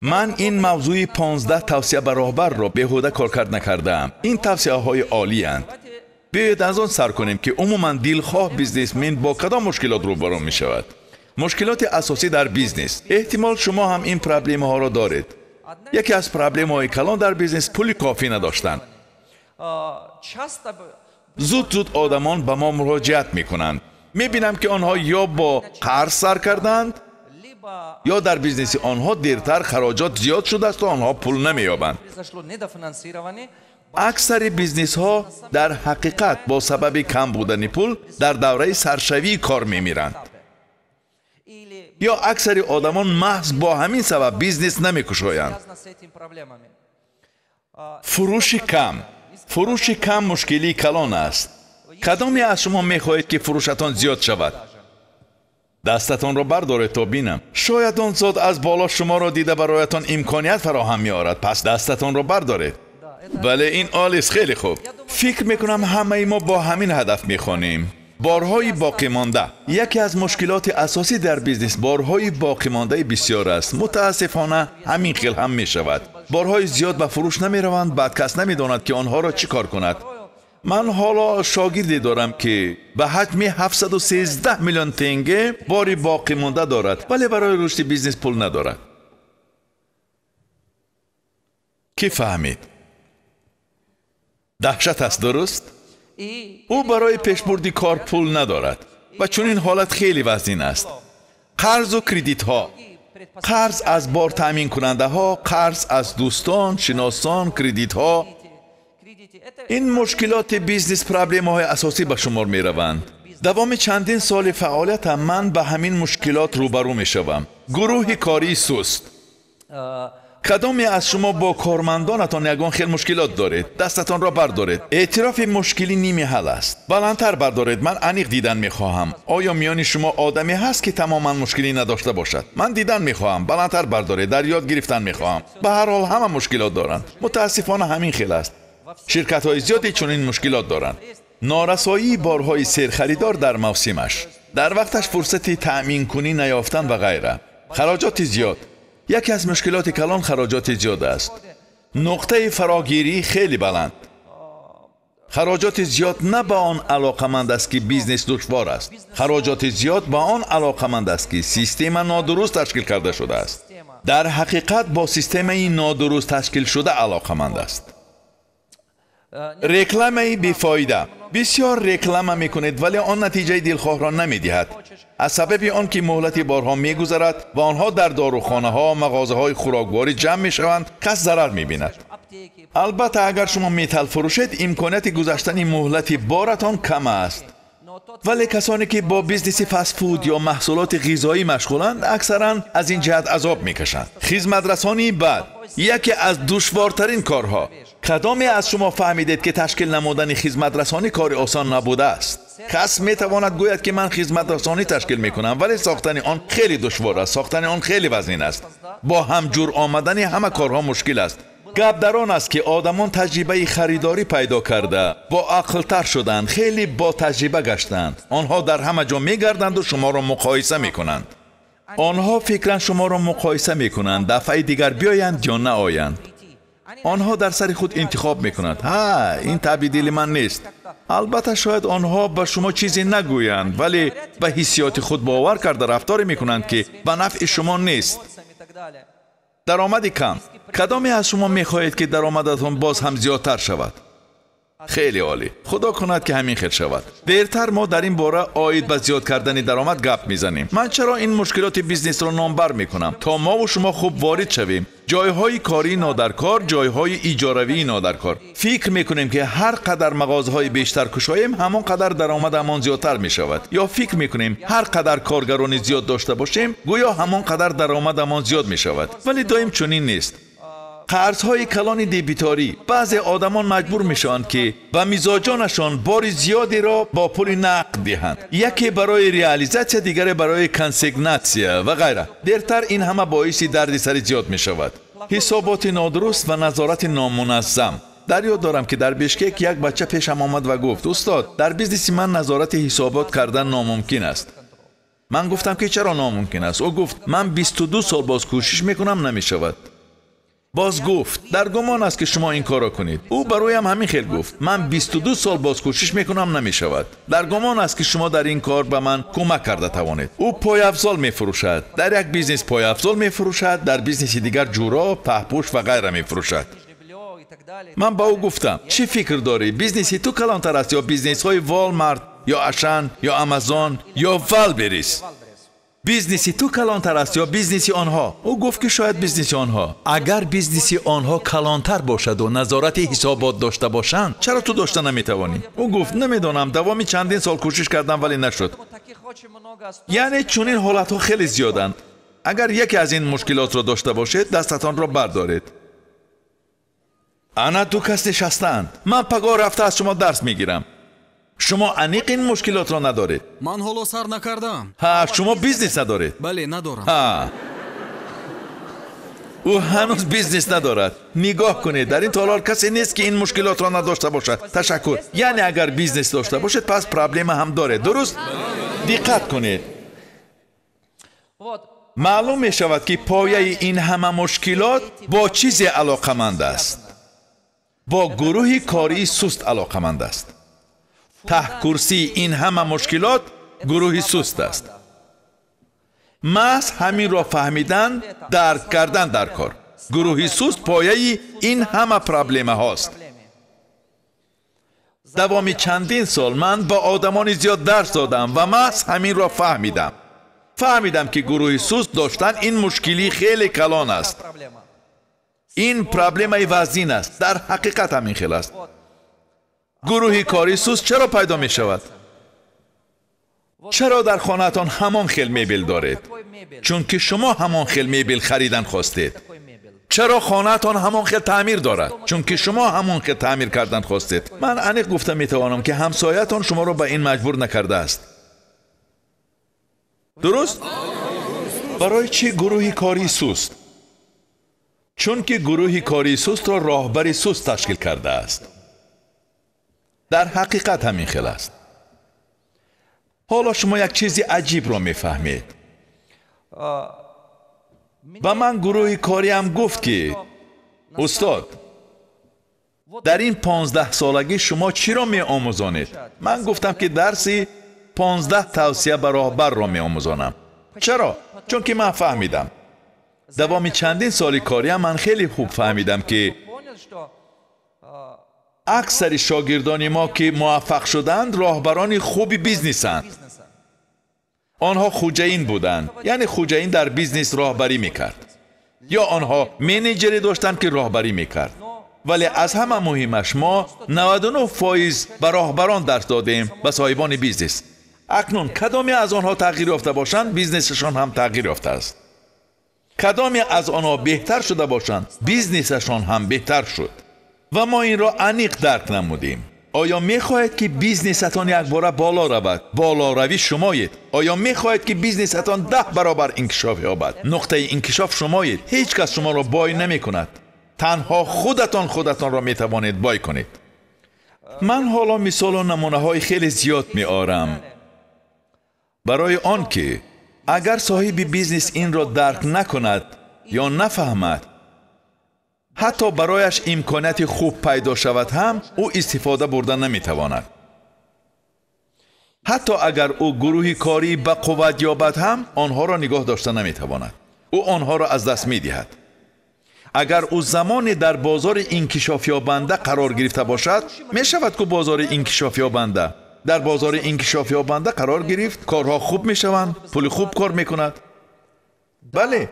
Ман ин мавзӯи 15 тавсия ба роҳбарро беҳуда кор кард накардаам. Ин тавсияҳои олиянд. Биёед аз он сар кунем, ки умуман дилхоҳ бизнесмен бо кадом мушкилот рӯбарӯ мешавад. Мушкилоти асосӣ дар бизнес. Эҳтимол шумо ҳам ин проблемаҳоро доред. Яке аз проблемаҳои калон дар бизнес пули кофӣ надоштан. Зуд-зуд одамон ба мо муроҷиат мекунанд. Мебинам, ки онҳо ё бо қарз сар карданд, ё дар бизнеси онҳо дертар хароҷот зиёд шудааст ва онҳо пул намеёбанд. Аксари бизнесҳо дар ҳақиқат бо сабаби кам будани пул дар давраи саршавии кор мемиранд. Ё аксари одамон маҳз бо ҳамин сабаб бизнес намекушоянд. Фурӯши кам. Фурӯши кам мушкилии калон аст. Кадоме аз шумо мехоҳед, ки фурӯшатон зиёд шавад? Дастатонро бардоред то бинам. Шояд он зот аз боло шуморо дида бароятон имконият фароҳам меорад. Пас дастатонро бардоред. Бале, ин олист, хеле хуб. Фикр мекунам ҳамаи мо бо ҳамин ҳадаф мехонем. Борҳои боқимонда. Яке аз мушкилоти асосӣ дар бизнес борҳои боқимондаи бисёр аст. Мутаассифона ҳамин хел ҳам мешавад. Борҳои зиёд ба фурӯш намераванд, баъд кас намедонад, ки онҳоро чӣ кор кунад. Ман ҳоло шогирде дорам, ки ба ҳаҷми 713 миллион тенге бори боқимонда дорад, вале барои рушди бизнес пул надорад. Кӣ фаҳмид? Даҳшат аст, дуруст? Ӯ барои пешбурди кор пул надорад ва чунин ҳолат хеле вазнин аст. Қарзу кредитҳо, қарз аз бор таъминкунандаҳо, қарз аз дӯстон, шиносон, кредитҳо. Ин мушкилоти бизнес проблемаҳои асосӣ ба шумор мераванд. Давоми чандин соли фаъолиятам ман ба ҳамин мушкилот рӯбарӯ мешавам. Гурӯҳи кории суст. Кадоме аз шумо бо кормандонатон ягон хел мушкилот доред? Дастатонро бардоред. Эътирофи мушкилӣ ними ҳал аст. Баландтар бардоред, ман аниқ дидан мехоҳам. Оё миёни шумо одаме ҳаст, ки тамоман мушкилӣ надошта бошад? Ман дидан мехоҳам. Баландтар бардоред, дар ёд гирифтан мехоҳам. Ба ҳар ҳол ҳама мушкилот доранд. Мутаассифона ҳамин хел аст. Ширкатҳои зиёде чунин мушкилот доранд. Норасоии борҳои серхаридор дар мавсимаш, дар вақташ фурсати таъминкунӣ наёфтан ва ғайра. Хароҷоти зиёд. Яке аз мушкилоти калон хароҷоти зиёд аст. Нуқтаи фарогирӣ хеле баланд. Хароҷоти зиёд на ба он алоқаманд аст, ки бизнес душвор аст. Хароҷоти зиёд ба он алоқаманд аст, ки система нодуруст ташкил карда шудааст. Дар ҳақиқат бо системаи нодуруст ташкилшуда алоқаманд аст. Рекламаи бефоида. Бисёр реклама мекунед, вале он натиҷаи дилхоҳро намедиҳад. Аз сабаби он ки муҳлати борҳо мегузарад ва онҳо дар дорухонаҳо, мағозаҳои хӯрокворӣ ҷамъ мешаванд, кас зарар мебинад. Албатта, агар шумо металл фурӯшед, имконияти гузаштани муҳлати боратон кам аст. Вале касоне ки бо бизнеси фастфуд ё маҳсулоти ғизоӣ машғуланд, аксаран аз ин ҷиҳат азоб мекашанд. Хизматрасонии бад яке аз душвортарин корҳо. Кадоме аз шумо фаҳмидед, ки ташкил намудани хизматрасонӣ кори осон набудааст? Кас метавонад гӯяд, ки ман хизматрасонӣ ташкил мекунам, вале сохтани он хеле душвор аст, сохтани он хеле вазнин аст. Бо ҳамҷур омадани ҳама корҳо мушкил аст. Гап дар он аст, ки одамон таҷрибаи харидорӣ пайдо карда, бо ақлтар шуданд, хеле бо таҷриба гаштанд. Онҳо дар ҳама ҷо мегарданду шуморо муқоиса мекунанд. Онҳо фикран шуморо муқоиса мекунанд, дафъаи дигар биёянд ё наоянд. Онҳо дар сари худ интихоб мекунанд. Ҳа, ин табъи дили ман нест. Албатта, шояд онҳо ба шумо чизе нагӯянд, вале ба ҳиссиёти худ бовар карда рафторе мекунанд, ки ба нафъи шумо нест. Даромади кам. Кадоме аз шумо мехоҳед, ки даромадатон боз ҳам зиёдтар шавад? Хеле олӣ. Худо кунад, ки ҳамин хел шавад. Дертар мо дар ин бора оид ба зиёд кардани даромад гап мезанем. Ман чаро ин мушкилоти бизнесро номбар мекунам? То мову шумо хуб ворид шавем. Ҷойҳои кории нодаркор, ҷойҳои иҷоравии нодаркор. Фикр мекунем, ки ҳар қадар мағозаҳои бештар кушоем, ҳамон қадар даромадамон зиёдтар мешавад. Ё фикр мекунем ҳар қадар коргарони зиёд дошта бошем, гӯё ҳамон қадар даромадамон зиёд мешавад. Вале доим чунин нест. Қарзҳои калони дебиторӣ. Баъзе одамон маҷбур мешаванд, ки ба мизоҷонашон бори зиёдеро бо пули нақд диҳанд. Яке барои реализатсия, дигаре барои консигнатсия ва ғайра. Дертар ин ҳама боиси дарди сари зиёд мешавад. Ҳисоботи нодуруст ва назорати номуназзам. Дар ёд дорам, ки дар Бишкек як бача пешам омад ва гуфт: устод, дар бизнеси ман назорати ҳисобот кардан номумкин аст. Ман гуфтам ки чаро номумкин аст? Ӯ гуфт ман 22 сол боз кӯшиш мекунам, намешавад. Боз гуфт дар гумон аст ки шумо ин корро кунед. Ӯ бароям ҳамин хел гуфт ман 22 сол боз кӯшиш мекунам, намешавад. Дар гумон аст ки шумо дар ин кор ба ман кӯмак карда тавонед. Ӯ пойафзол мефурӯшад. Дар як бизнес пойафзол мефурӯшад, дар бизнеси дигар ҷӯроб, паҳпӯш ва ғайра мефурӯшад. Ман ба ӯ гуфтам чӣ фикр дорӣ, бизнеси ту калонтар аст ё бизнесҳои Walmart ё Ашан ё Амазон ё Wildberries? Бизнеси ту калонтар аст ё бизнеси онҳо? Ӯ гуфт ки шояд бизнеси онҳо. Агар бизнеси онҳо калонтар бошаду назорати ҳисобот дошта бошанд, чаро ту дошта наметавонӣ? Ӯ гуфт намедонам, давоми чандин сол кӯшиш кардам, вале нашуд. Яъне чунин ҳолатҳо хеле зиёданд. Агар яке аз ин мушкилотро дошта бошед, дастатонро бардоред. Ана ду кас нишастаанд. Ман пагоҳ рафта аз шумо дарс мегирам. Шумо аниқ ин мушкилотро надоред. Ман ҳоло сар накардам. Ҳа, шумо бизнес надоред. Бале, надорам. Ҳа, ӯ ҳанӯз бизнес надорад. Нигоҳ кунед, дар ин толор касе нест ки ин мушкилотро надошта бошад. Ташаккур. Яъне агар бизнес дошта бошед, пас проблема ҳам доред, дуруст? Диққат кунед. Маълум мешавад ки пояи ин ҳама мушкилот бо чизе алоқаманд аст. Бо гурӯҳи кории суст алоқаманд аст. Таҳкурсии ин ҳама мушкилот гурӯҳи суст аст. Маҳз ҳаминро фаҳмидан, дарк кардан дар кор. Гурӯҳи суст пояи ин ҳама проблемаҳост. Давоми чандин сол ман ба одамони зиёд дарс додам ва маҳз ҳаминро фаҳмидам. Фаҳмидам ки гурӯҳи суст доштан ин мушкилии хеле калон аст. Ин проблемаи вазнин аст. Дар ҳақиқат ҳамин хел аст. Гурӯҳи кории суст чаро пайдо мешавад? Чаро дар хонаатон ҳамон хел мебел доред? Чунки шумо ҳамон хел мебел харидан хостед. Чаро хонаатон ҳамон хел таъмир дорад? Чунки шумо ҳамон хел таъмир кардан хостед. Ман аниқ гуфта метавонам ки ҳамсоятон шуморо ба ин маҷбур накардааст. Дуруст? Барои чӣ гурӯҳи кории суст? Чунки гурӯҳи кории сустро роҳбари суст ташкил кардааст. Дар ҳақиқат ҳамин хел аст. Ҳоло шумо як чизи аҷибро мефаҳмед. Ба ман гурӯҳи кориам гуфт ки устод, дар ин 15 солагӣ шумо чиро меомӯзонед? Ман гуфтам ки дарси 15 тавсия ба роҳбарро меомӯзонам. Чаро? Чунки ман фаҳмидам. Давоми чандин соли кориам ман хеле хуб фаҳмидам ки аксари шогирдони мо ки муваффақ шуданд, роҳбарони хуби бизнесанд. Онҳо хуҷаин буданд, яъне хуҷаин дар бизнес роҳбарӣ мекард, ё онҳо менеҷере доштанд ки роҳбарӣ мекард. Вале аз ҳама муҳимаш мо 99% ба роҳбарон дарс додем, ба соҳибони бизнес. Акнун кадоме аз онҳо тағйир ёфта бошанд, бизнесашон ҳам тағйир ёфтааст. Кадоме аз онҳо беҳтар шуда бошанд, бизнесашон ҳам беҳтар шуд. Ва мо инро аниқ дарк намудем. Оё мехоҳед ки бизнесатон якбора боло равад? Болоравӣ шумоед. Оё мехоҳед ки бизнесатон 10 баробар инкишоф ёбад? Нуқтаи инкишоф шумоед. Ҳеҷ кас шуморо бой намекунад. Танҳо худатон худатонро метавонед бой кунед. Ман ҳоло мисолу намунаҳои хеле зиёд меорам. Барои он ки агар соҳиби бизнес инро дарк накунад ё нафаҳмад, ҳатто барояш имконияти хуб пайдо шавад ҳам, ӯ истифода бурда наметавонад. Ҳатто агар ӯ гурӯҳи корӣ ба қувват ёбад ҳам, онҳоро нигоҳ дошта наметавонад. Ӯ онҳоро аз даст медиҳад. Агар ӯ замоне дар бозори инкишофёбанда қарор гирифта бошад, мешавад ку бозори инкишофёбанда. Дар бозори инкишофёбанда қарор гирифт, корҳо хуб мешаванд, пули хуб кор мекунад. Бале,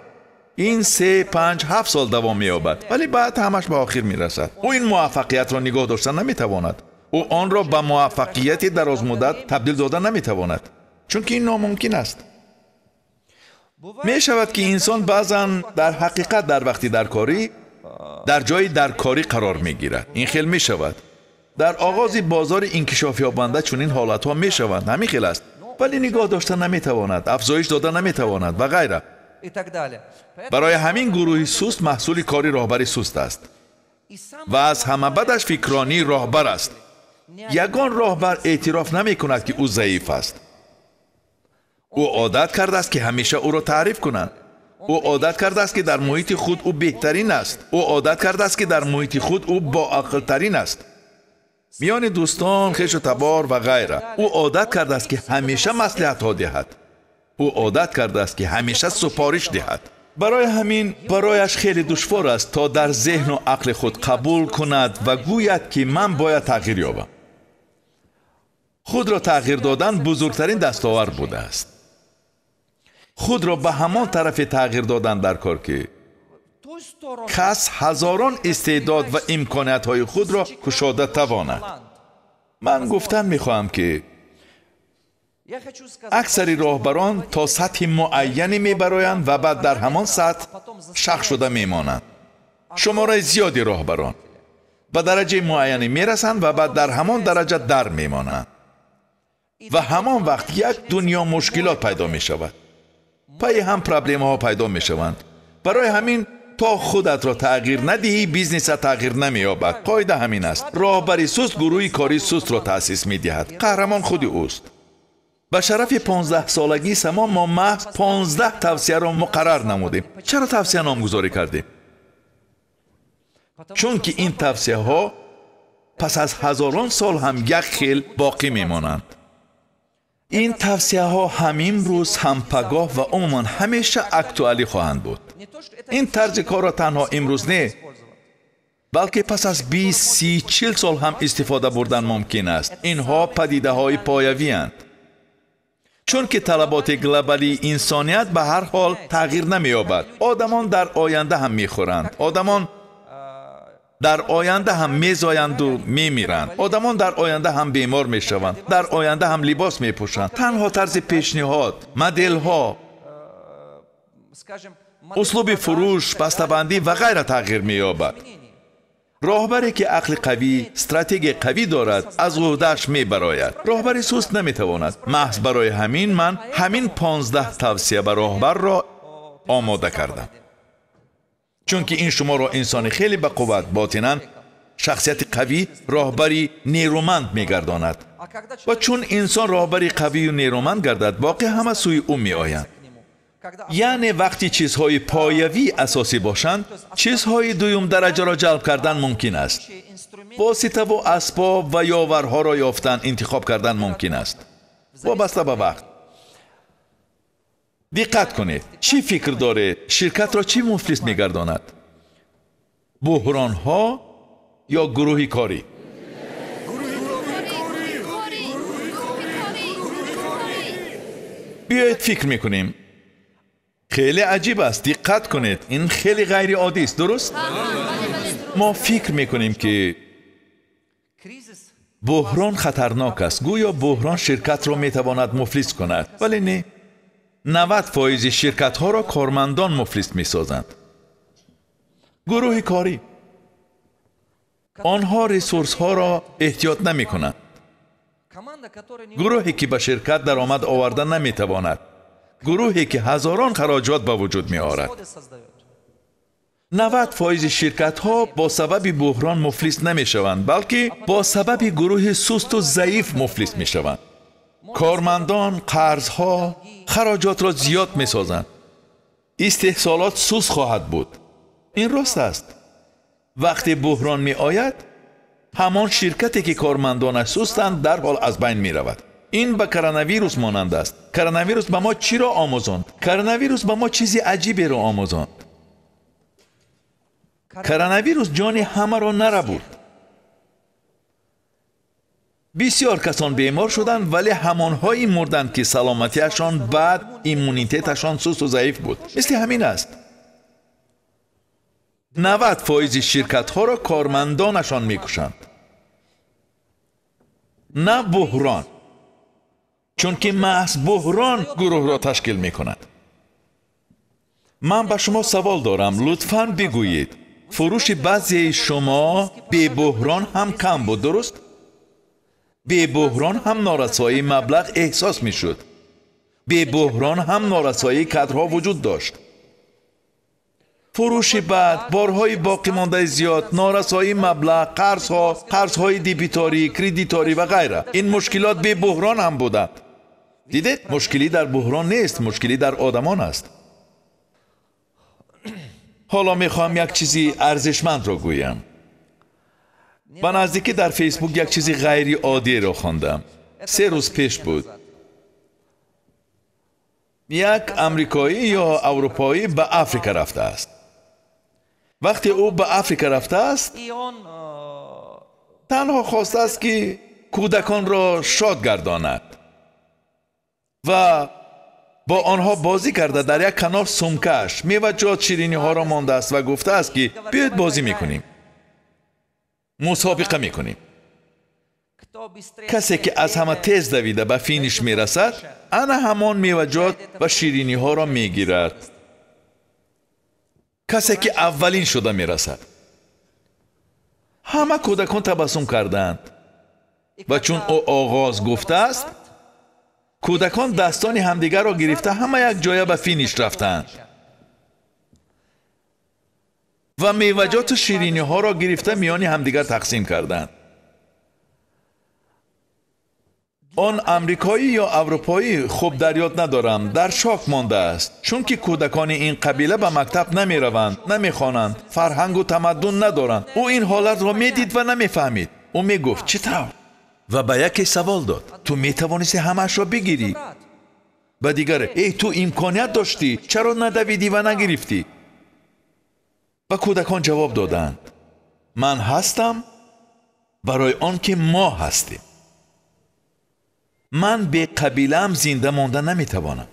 ин 3, 5, 7 сол давом меёбад, вале баъд ҳамаш ба охир мерасад. Ӯ ин муваффақиятро нигоҳ дошта наметавонад. Ӯ онро ба муваффақияти дарозмуддат табдил дода наметавонад, чунки ин номумкин аст. Мешавад ки инсон баъзан дар ҳақиқат дар вақти даркорӣ дар ҷои даркорӣ қарор мегирад. Ин хел мешавад. Дар оғози бозори инкишофёбанда чунин ҳолатҳо мешаванд, ҳамин хел аст, вале нигоҳ дошта наметавонад, афзоиш дода наметавонад ва ғайра. Барои ҳамин гурӯҳи суст маҳсули кори роҳбари суст аст ва аз ҳама бадаш фикронии роҳбар аст. Ягон роҳбар эътироф намекунад ки ӯ заиф аст. Ӯ одат кардааст, ки ҳамеша ӯро таъриф кунанд. Ӯ одат кардааст, ки дар муҳити худ ӯ беҳтарин аст. Ӯ одат кардааст, ки дар муҳити худ ӯ боақлтарин аст. Миёни дӯстон, хешу табор ва ғайра. Ӯ одат кардааст, ки ҳамеша маслиҳатҳо диҳад. Ӯ одат кардааст, ки ҳамеша супориш диҳад. Барои ҳамин барояш хеле душвор аст, то дар зеҳну ақли худ қабул кунад ва гӯяд, ки ман бояд тағйир ёбам. Худро тағйир додан бузургтарин дастовард будааст. Худро ба ҳамон тарафе тағйир додан дар кор, ки кас ҳазорон истеъдод ва имкониятҳои худро кушода тавонад. Ман гуфтан мехоҳам, ки аксари роҳбарон то сатҳи муайяне мебароянд ва баъд дар ҳамон сатҳ шах шуда мемонанд. Шумораи зиёди роҳбарон ба дараҷаи муайяне мерасанд ва баъд дар ҳамон дараҷа дар мемонанд ва ҳамон вақт як дунё мушкилот пайдо мешавад. Пайи ҳам проблемаҳо пайдо мешаванд. Барои ҳамин то худатро тағйир надиҳӣ, бизнесат тағйир намеёбад. Қоида ҳамин аст. Роҳбари суст гурӯҳи кории сустро таъсис медиҳад. Қаҳрамон худи ӯст. Ба шарафи 15-солагии Само мо маҳз 15 тавсияро муқаррар намудем. Чаро тавсия номгузорӣ кардем? Чунки ин тавсияҳо пас аз ҳазорон сол ҳам як хел боқӣ мемонанд. Ин тавсияҳо ҳам имрӯз, ҳам пагоҳ ва умуман ҳамеша актуалӣ хоҳанд буд. Ин тарзи корро танҳо имрӯз не, балки пас аз 20, 30, 40 сол ҳам истифода бурдан мумкин аст. Инҳо падидаҳои появиянд. Чунки талаботи глобалии инсоният ба ҳар ҳол тағйир намеёбад. Одамон дар оянда ҳам мехӯранд. Одамон дар оянда ҳам мезоянду мемиранд. Одамон дар оянда ҳам бемор мешаванд. Дар оянда ҳам либос мепӯшанд. Танҳо тарзи пешниҳод, моделҳо, услуби фурӯш, бастабандӣ ва ғайра тағйир меёбад. Роҳбаре ки ақли қавӣ, стратегияи қавӣ дорад, аз уҳдааш мебарояд. Роҳбари суст наметавонад. Маҳз барои ҳамин ман ҳамин 15 тавсия ба роҳбарро омода кардам. Чунки ин шуморо инсони хеле ба қувват, ботинан шахсияти қавӣ, роҳбари нерӯманд мегардонад. Ва чун инсон роҳбари қавию нерӯманд гардад, боқӣ ҳама сӯи ӯ меоянд. Яъне вақти чизҳои появӣ асосӣ бошанд, чизҳои дуюм дараҷаро ҷалб кардан мумкин аст. Воситаву асбоб ва ёварҳоро ёфтан, интихоб кардан мумкин аст. Вобаста ба вақт. Диққат кунед, чӣ фикр доред, ширкатро чӣ муфлис мегардонад? Буҳронҳо ё гурӯҳи корӣ? Биёед фикр мекунем. Хеле аҷиб аст, диққат кунед, ин хеле ғайриоддӣ аст, дуруст? Мо фикр мекунем, ки буҳрон хатарнок аст. Гӯё буҳрон ширкатро метавонад муфлис кунад, вале не. 90% ширкатҳоро кормандон муфлис месозанд. Гурӯҳи корӣ. Онҳо ресурсҳоро эҳтиёт намекунанд. Гурӯҳе ки ба ширкат даромад оварда наметавонад. Гурӯҳе ки ҳазорон хароҷот ба вуҷуд меорад. 90% ширкатҳо бо сабаби буҳрон муфлис намешаванд, балки бо сабаби гурӯҳи сусту заиф муфлис мешаванд. Кормандон қарзҳо, хароҷотро зиёд месозанд. Истеҳсолот суст хоҳад буд. Ин рост аст. Вақте буҳрон меояд, ҳамон ширкате ки кормандонаш сустанд, дарҳол аз байн меравад. Ин ба коронавирус монанд аст. Коронавирус ба мо чиро омӯзонд? Коронавирус ба мо чизи аҷиберо омӯзонд. Коронавирус ҷони ҳамаро нарабуд. Бисёр касон бемор шуданд, вале ҳамонҳое мурданд, ки саломатиашон бад, иммунитеташон сусту заиф буд. Мисли ҳамин аст. 90% ширкатҳоро кормандонашон мекушанд, на буҳрон, чунки маҳз буҳрон гурӯҳро ташкил мекунад. Ман ба шумо савол дорам, лутфан бигӯед, фурӯши баъзеи шумо бебуҳрон ҳам кам буд, дуруст? Бебуҳрон ҳам норасоии маблағ эҳсос мешуд. Бебуҳрон ҳам норасоии кадрҳо вуҷуд дошт. Фурӯши бад, борҳои боқимондаи зиёд, норасоии маблағ, қарзҳо, қарзҳои дебиторӣ, кредиторӣ ва ғайра. Ин мушкилот бебуҳрон ҳам буданд. Дидед, мушкилӣ дар буҳрон нест, мушкилӣ дар одамон аст. Ҳоло мехоҳам як чизи арзишмандро гӯям. Ба наздикӣ дар Фейсбук як чизи ғайриоддиро хондам. 3 рӯз пеш буд. Як амрикоӣ ё аврупоӣ ба Африка рафтааст. Вақте ӯ ба Африка рафтааст, танҳо хостааст ки кӯдаконро шод гардонад ва бо онҳо бозӣ карда дар як канор сумкааш меваҷот шириниҳоро мондааст ва гуфтааст ки биёед бозӣ мекунем, мусобиқа мекунем. Касе ки аз ҳама тез давида ба финиш мерасад, ана ҳамон меваҷот ва шириниҳоро мегирад. Касе ки аввалин шуда мерасад. Ҳама кӯдакон табассум карданд ва чун ӯ оғоз гуфтааст, кӯдакон дастони ҳамдигарро гирифта ҳама як ҷоя ба финиш рафтанд ва меваҷоту шириниҳоро гирифта миёни ҳамдигар тақсим карданд. Он амрикоӣ ё аврупоӣ, хуб дар ёд надорам, дар шок мондааст, чунки кӯдакони ин қабила ба мактаб намераванд, намехонанд, фарҳангу тамаддун надоранд. Ӯ ин ҳолатро медид ва намефаҳмид. Ӯ мегуфт чӣ тавр? Ва ба яке савол дод: ту метавонисти ҳамаашро бигирӣ? Ба дигаре: эй, ту имконият доштӣ, чаро надавидӣ ва нагирифтӣ? Ба кӯдакон ҷавоб доданд: ман ҳастам барои он ки мо ҳастем. Ман бе қабилаам зинда монда наметавонам.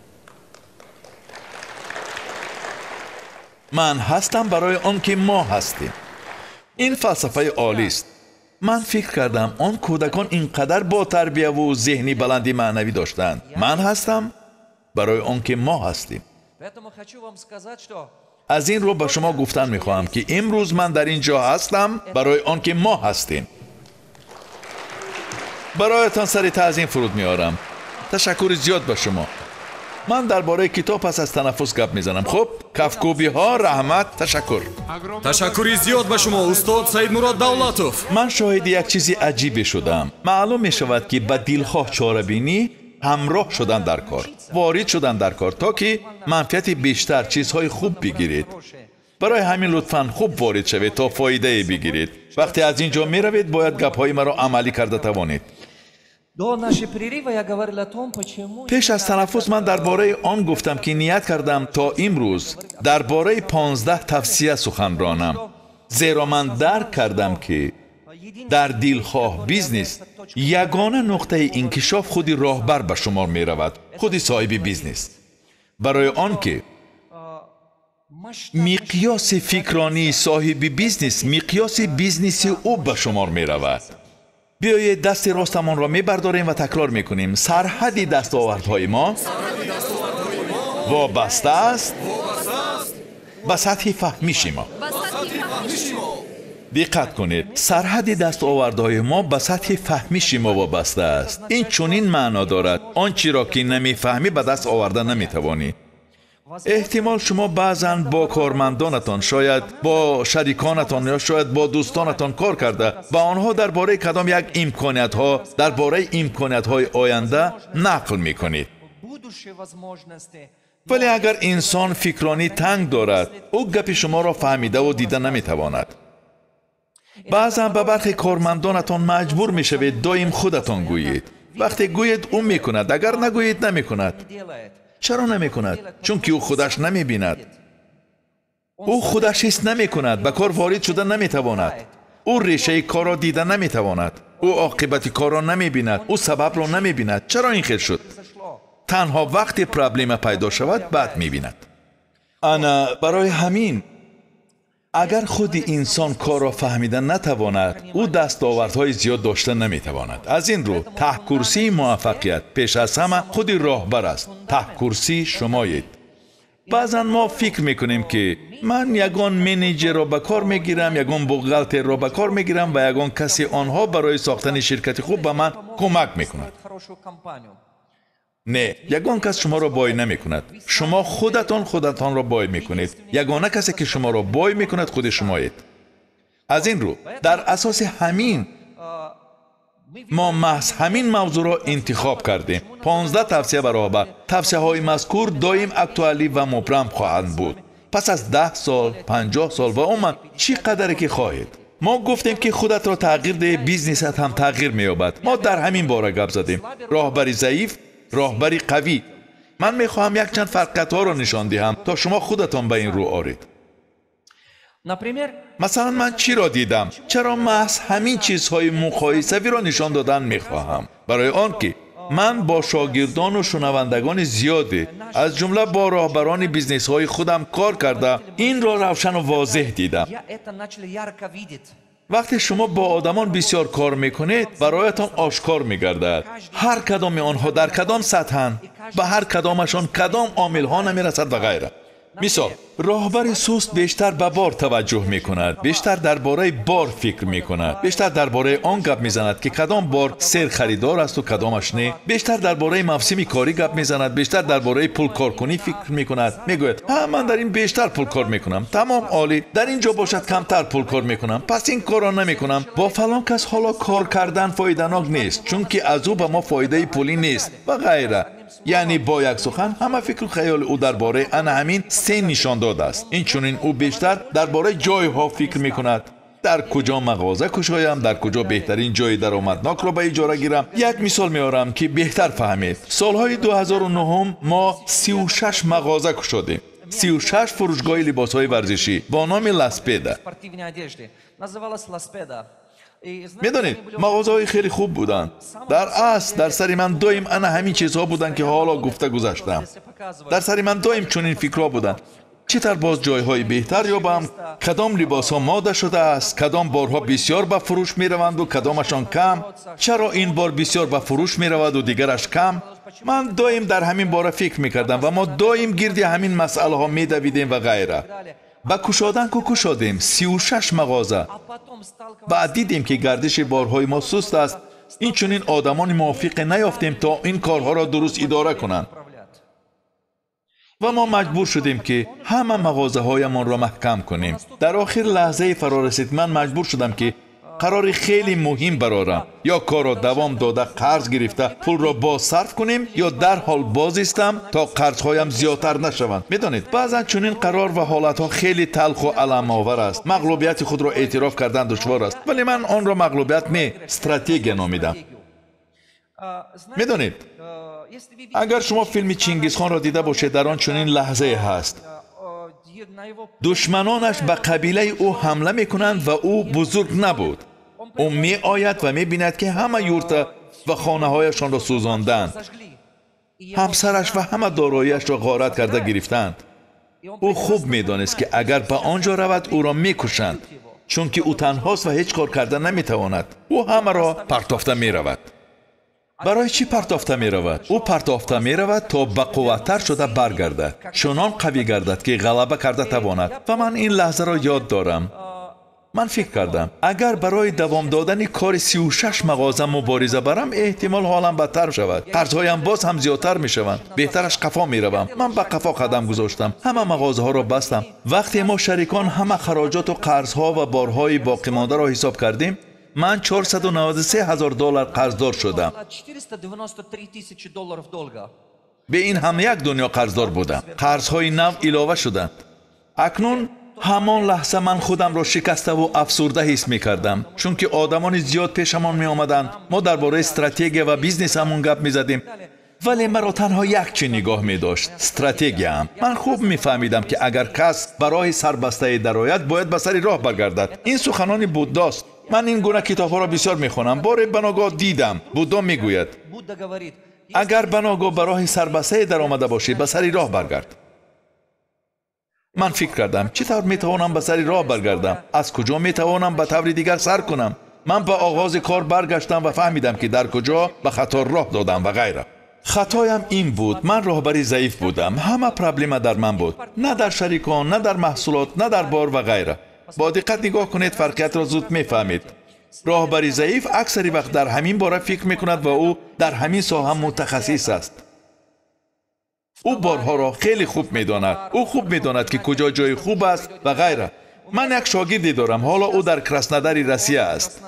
Ман ҳастам барои он ки мо ҳастем. Ин фалсафаи олист. Ман фикр кардам, он кӯдакон ин қадар бо тарбияву зеҳни баланди маънавӣ доштанд. Ман ҳастам барои он ки мо ҳастем. Аз ин рӯ ба шумо гуфтан мехоҳам ки имрӯз ман дар ин ҷо ҳастам барои он ки мо ҳастем. Бароятон сари таъзим фуруд меорам. Ташаккури зиёд ба шумо. Ман дар бораи китоб пас аз танаффус гап мезанам. Хуб, кафкӯбиҳо, раҳмат, ташаккур. Ташаккури зиёд ба шумо, устод Саидмурод Давлатов. Ман шоҳиди як чизи аҷибе шудам. Маълум мешавад ки ба дилхоҳ чорабинӣ ҳамроҳ шудан дар кор, ворид шудан дар кор, то ки манфиати бештар, чизҳои хуб бигиред. Барои ҳамин лутфан хуб ворид шавед то фоидае бигиред. Вақте аз ин ҷо меравед, бояд гапҳои маро амалӣ карда тавонед. Пеш аз танаффус ман дар бораи он гуфтам ки ният кардам то имрӯз дар бораи 15 тавсия сухан ронам, зеро ман дарк кардам ки дар дилхоҳ бизнес ягона нуқтаи инкишоф худи роҳбар ба шумор меравад, худи соҳиби бизнес. Барои он ки миқёси фикронии соҳиби бизнес миқёси бизнеси ӯ ба шумор меравад. Биёед дасти ростамонро мебардорем ва такрор мекунем. Сарҳади дастовардҳои мо вобаста аст ба сатҳи фаҳмиши мо. Диққат кунед, сарҳади дастовардҳои мо ба сатҳи фаҳмиши мо вобаста аст. Ин чунин маъно дорад: он чиро ки намефаҳмӣ ба даст оварда наметавонӣ. Эҳтимол шумо баъзан бо кормандонатон, шояд бо шариконатон ё шояд бо дӯстонатон кор карда ба онҳо дар бораи кадом як имкониятҳо, дар бораи имкониятҳои оянда нақл мекунед. Вале агар инсон фикронӣ танг дорад, ӯ гапи шуморо фаҳмидаву дида наметавонад. Баъзан ба бархе кормандонатон маҷбур мешавед доим худатон гӯед. Вақте гӯед, ӯ мекунад, агар нагӯед, намекунад. Чаро намекунад? Чунки ӯ худаш намебинад. Ӯ худаш ҳис намекунад, ба кор ворид шуда наметавонад. Ӯ решаи корро дида наметавонад. Ӯ оқибати корро намебинад. Ӯ сабабро намебинад. Чаро ин хел шуд? Танҳо вақте проблема пайдо шавад, баъд мебинад. Ана барои ҳамин агар худи инсон корро фаҳмида натавонад, ӯ дастовардҳои зиёд дошта наметавонад. Аз ин рӯ таҳкурсии муваффақият пеш аз ҳама худи роҳбар аст. Таҳкурсии шумоед. Баъзан мо фикр мекунем ки ман ягон менеҷерро ба кор мегирам, ягон бухгалтерро ба кор мегирам ва ягон касе онҳо барои сохтани ширкати хуб ба ман кӯмак мекунад. Не, ягон кас шуморо бой намекунад. Шумо худатон худатонро бой мекунед. Ягона касе ки шуморо бой мекунад худи шумоед. Аз ин рӯ дар асоси ҳамин Мо маҳз ҳамин мавзӯъро интихоб кардем. 15 тавсия ба роҳбар. Тавсияҳои мазкур доим актуалӣ ва мубрам хоҳанд буд. Пас аз 10 сол, 50 сол ва умуман чӣ қадаре ки хоҳед. Мо гуфтем ки худатро тағйир деҳ, бизнесат ҳам тағйир меёбад. Мо дар ҳамин бора гап задем. Роҳбари заиф, роҳбари қавӣ. Ман мехоҳам якчанд фарқиятҳоро нишон диҳам то шумо худатон ба ин рӯ оред. Масалан, ман чиро дидам? Чаро маҳз ҳамин чизҳои муқоисавиро нишон додан мехоҳам? Барои он ки ман бо шогирдону шунавандагони зиёде, аз ҷумла бо роҳбарони бизнесҳои худам кор карда, инро равшану возеҳ дидам. Вақте шумо бо одамон бисёр кор мекунед, бароятон ошкор мегардад ҳар кадоми онҳо дар кадом сатҳанд, ба ҳар кадомашон кадом омилҳо намерасад ва ғайра. Мисол, роҳбари суст бештар ба бор таваҷҷӯҳ мекунад, бештар дар бораи бор фикр мекунад, бештар дар бораи он гап мезанад ки кадом бор серхаридор асту кадомаш не, бештар дар бораи мавсими корӣ гап мезанад, бештар дар бораи пулкоркунӣ фикр мекунад. Мегӯяд: ҳа, ман дар ин бештар пул кор мекунам, тамом, олӣ, дар ин ҷо бошад камтар пул кор мекунам, пас ин корро намекунам. Бо фалон кас ҳоло кор кардан фоиданок нест, чунки аз ӯ ба мо фоидаи пулӣ нест ва ғайра. Яъне бо як сухан ҳама фикру хаёли ӯ дар бораи ана ҳамин се нишондод аст. Инчунин ӯ бештар дар бораи ҷойҳо фикр мекунад. Дар куҷо мағоза кушоям, дар куҷо беҳтарин ҷои даромаднокро ба иҷора гирам. Як мисол меорам ки беҳтар фаҳмед. Солҳои 2009 мо 36 мағоза кушодем. 36 фурӯшгоҳи либосҳои варзишӣ бо номи Ласпеда. Медонед, мағозаҳои хеле хуб буданд. Дар асл дар сари ман доим ана ҳамин чизҳо буданд ки ҳоло гуфта гузаштам. Дар сари ман доим чунин фикрҳо буданд: чӣ тавр боз ҷойҳои беҳтар ёбам, кадом либосҳо мода шудааст, кадом борҳо бисёр ба фурӯш мераванду кадомашон кам, чаро ин бор бисёр ба фурӯш мераваду дигараш кам. Ман доим дар ҳамин бора фикр мекардам ва мо доим гирди ҳамин масъалаҳо медавидем ва ғайра. Ба кушодан ку кушодем 36 мағоза. Баъд дидем ки гардиши борҳои мо суст аст. Инчунин одамони мувофиқе наёфтем то ин корҳоро дуруст идора кунанд. Ва мо маҷбур шудем ки ҳама мағозаҳоямонро маҳкам кунем. Дар охир лаҳзаи фаро расид, ман маҷбур шудам ки қарори хеле муҳим барорам: ё корро давом дода қарз гирифта пулро боз сарф кунем, ё дарҳол боз истам то қарзҳоям зиёдтар нашаванд. Медонед, баъзан чунин қарор ва ҳолатҳо хеле талху аламовар аст. Мағлубияти худро эътироф кардан душвор аст, вале ман онро мағлубият не, стратегия номидам. Медонед, агар шумо филми Чингизхонро дида бошед, дар он чунин лаҳзае ҳаст. Душманонаш ба қабилаи ӯ ҳамла мекунанд ва ӯ бузург набуд. Ӯ меояд ва мебинад ки ҳама юрта ва хонаҳояшонро сӯзонданд, ҳамсараш ва ҳама дороиашро ғорат карда гирифтанд. Ӯ хуб медонист ки агар ба он ҷо равад ӯро мекушанд, чунки ӯ танҳост ва ҳеҷ кор карда наметавонад. Ӯ ҳамаро партофта меравад. Барои чӣ партофта меравад? Ӯ партофта меравад то бақувваттар шуда баргардад, чунон қавӣ гардад ки ғалаба карда тавонад. Ва ман ин лаҳзаро ёд дорам. Ман фикр кардам, агар барои давом додани кори 36 мағоза мубориза барам, эҳтимол ҳолам бадтар шавад, қарзҳоям боз ҳам зиёдтар мешаванд, беҳтараш қафо меравам. Ман ба қафо қадам гузоштам, ҳама мағозаҳоро бастам. Вақте мо шарикон ҳама хароҷоту қарзҳо ва борҳои боқимондаро ҳисоб кардем, ман 493 ҳазор доллар қарздор шудам. Бе ин ҳам як дунё қарздор будам. Қарзҳои нав илова шуданд. Акнун ҳамон лаҳза ман худамро шикаставу афсурда ҳис мекардам, чунки одамони зиёд пешамон меомаданд. Мо дар бораи стратегия ва бизнесамон гап мезадем, вале маро танҳо як чӣ нигоҳ медошт: стратегияам. Ман хуб мефаҳмидам ки агар кас ба роҳи сарбастае дарояд, бояд ба сари роҳ баргардад. Ин суханони Буддост. Ман ин гуна китобҳоро бисёр мехонам. Боре ба ногоҳ дидам Буддо мегӯяд: агар ба ногоҳ ба роҳи сарбастае даромада бошӣ, ба сари роҳ баргард. Ман фикр кардам, чӣ тавр метавонам ба сари роҳ баргардам? Аз куҷо метавонам ба таври дигар сар кунам? Ман ба оғози кор баргаштам ва фаҳмидам ки дар куҷо ба хато роҳ додам ва ғайра. Хатоям ин буд, ман роҳбари заиф будам. Ҳама проблема дар ман буд, на дар шарикон, на дар маҳсулот, на дар бор ва ғайра. Бо диққат нигоҳ кунед, фарқиятро зуд мефаҳмед. Роҳбари заиф аксари вақт дар ҳамин бора фикр мекунад ва ӯ дар ҳамин соҳа мутахассис аст. Ӯ борҳоро хеле хуб медонад. Ӯ хуб медонад ки куҷо ҷои хуб аст ва ғайра. Ман як шогирде дорам, ҳоло ӯ дар Краснодари Россия аст.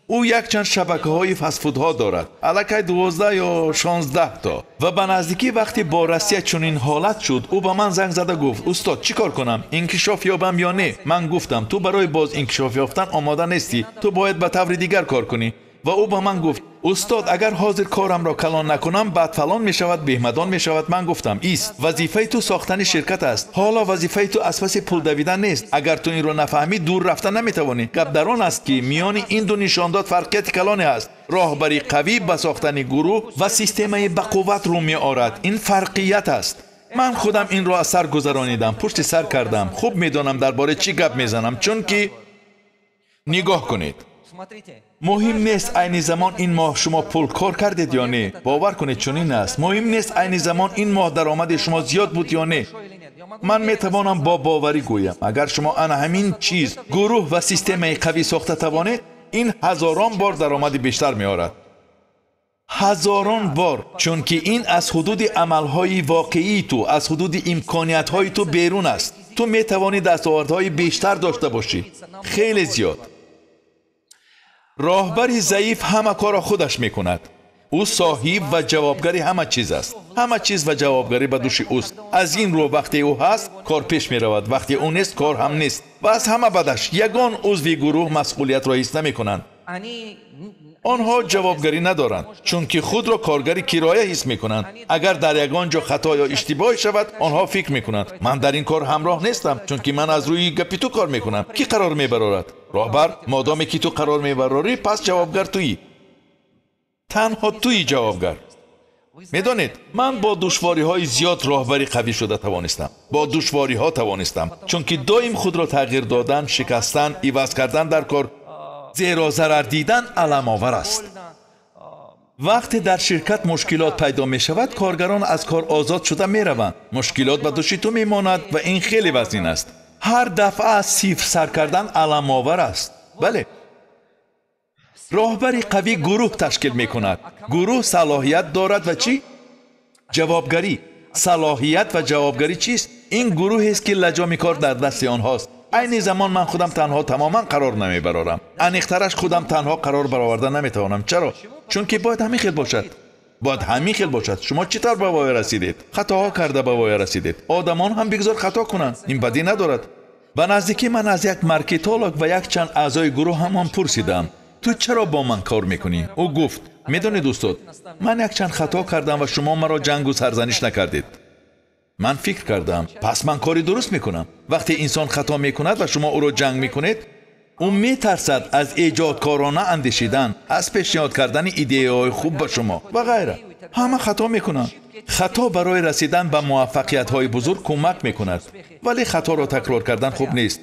Ӯ якчанд шабакаҳои фастфудҳо дорад, аллакай 12 ё 16 то. Ва ба наздикӣ вақте бо Россия чунин ҳолат шуд, ӯ ба ман занг зада гуфт: устод, чӣ кор кунам? Инкишоф ёбам ё не? Ман гуфтам: ту барои боз инкишоф ёфтан омода нестӣ, ту бояд ба таври дигар кор кунӣ. Ва ӯ ба ман гуфт: устод, агар ҳозир корамро калон накунам, баъд фалон мешавад, беҳмадон мешавад. Ман гуфтам: ист, вазифаи ту сохтани ширкат аст. Ҳоло вазифаи ту аз паси пул давидан нест. Агар ту инро нафаҳмӣ, дур рафта наметавонӣ. Гап дар он аст, ки миёни ин ду нишондод фарқияти калоне ҳаст. Роҳбари қавӣ ба сохтани гурӯҳ ва системаи бақувват рӯ меорад. Ин фарқият аст. Ман худам инро аз сар гузаронидам, пушти сар кардам. Хуб медонам дар бораи чӣ гап мезанам, чунки нигоҳ кунед. Муҳим нест айни замон ин моҳ шумо пул кор кардед ё не. Бовар кунед, чунин аст. Муҳим нест айни замон ин моҳ даромади шумо зиёд буд ё не. Ман метавонам бо боварӣ гӯям, агар шумо ана ҳамин чиз, гурӯҳ ва системаи қавӣ сохта тавонед, ин ҳазорон бор даромади бештар меорад. Ҳазорон бор, чунки ин аз ҳудуди амалҳои воқеии ту, аз ҳудуди имкониятҳои ту берун аст. Ту метавонӣ дастовардҳои бештар дошта бошӣ, хеле зиёд. Роҳбари заиф ҳама корро худаш мекунад. Ӯ соҳиб ва ҷавобгари ҳама чиз аст. Ҳама чиз ва ҷавобгарӣ ба дӯши ӯст. Аз ин рӯ вақте ӯ ҳаст, кор пеш меравад, вақте ӯ нест, кор ҳам нест. Ва аз ҳама бадаш, ягон узви гурӯҳ масъулиятро ҳис намекунанд. Онҳо ҷавобгарӣ надоранд, чунки худро коргари кироя ҳис мекунанд. Агар дар ягон ҷо хато ё иштибоҳ шавад, онҳо фикр мекунанд: ман дар ин кор ҳамроҳ нестам, чунки ман аз рӯи гапи ту кор мекунам. Кӣ қарор мебарорад? Роҳбар. Модоме ки ту қарор мебарорӣ, пас ҷавобгар туӣ. Танҳо туӣ ҷавобгар. Медонед, ман бо душвориҳои зиёд роҳбари қавӣ шуда тавонистам. Бо душвориҳо тавонистам, чунки доим худро тағйир додан, шикастан, иваз кардан дар кор, зеро зарар дидан аламовар аст. Вақте дар ширкат мушкилот пайдо мешавад, коргарон аз кор озод шуда мераванд. Мушкилот ба души ту мемонад ва ин хеле вазнин аст. Ҳар дафъа аз сифр сар кардан аламовар аст. Бале, роҳбари қавӣ гурӯҳ ташкил мекунад. Гурӯҳ салоҳият дорад ва чӣ? Ҷавобгарӣ. Салоҳият ва ҷавобгарӣ чист? Ин гурӯҳест, ки лаҷоми кор дар дасти онҳост. Айни замон ман худам танҳо тамоман қарор намебарорам. Аниқтараш, худам танҳо қарор бароварда наметавонам. Чаро? Чунки бояд ҳамин хел бошад. Бояд ҳамин хел бошад. Шумо чӣ тавр ба воя расидед? Хатоҳо карда ба воя расидед. Одамон ҳам бигзор хато кунанд. Ин бадӣ надорад. Ба наздикӣ ман аз як маркетолог ва якчанд аъзои гурӯҳ ҳамон пурсидам: ту чаро бо ман кор мекунӣ? Ӯ гуфт: медонед устод, ман якчанд хато кардам ва шумо маро ҷангу сарзаниш накардед. Ман фикр кардам, пас ман кори дуруст мекунам. Вақте инсон хато мекунад ва шумо ӯро ҷанг мекунед, ӯ метарсад аз эҷодкорона андешидан, аз пешниҳод кардани идеяҳои хуб ба шумо ва ғайра. Ҳама хато мекунанд. Хато барои расидан ба муваффақиятҳои бузург кӯмак мекунад, вале хаторо такрор кардан хуб нест.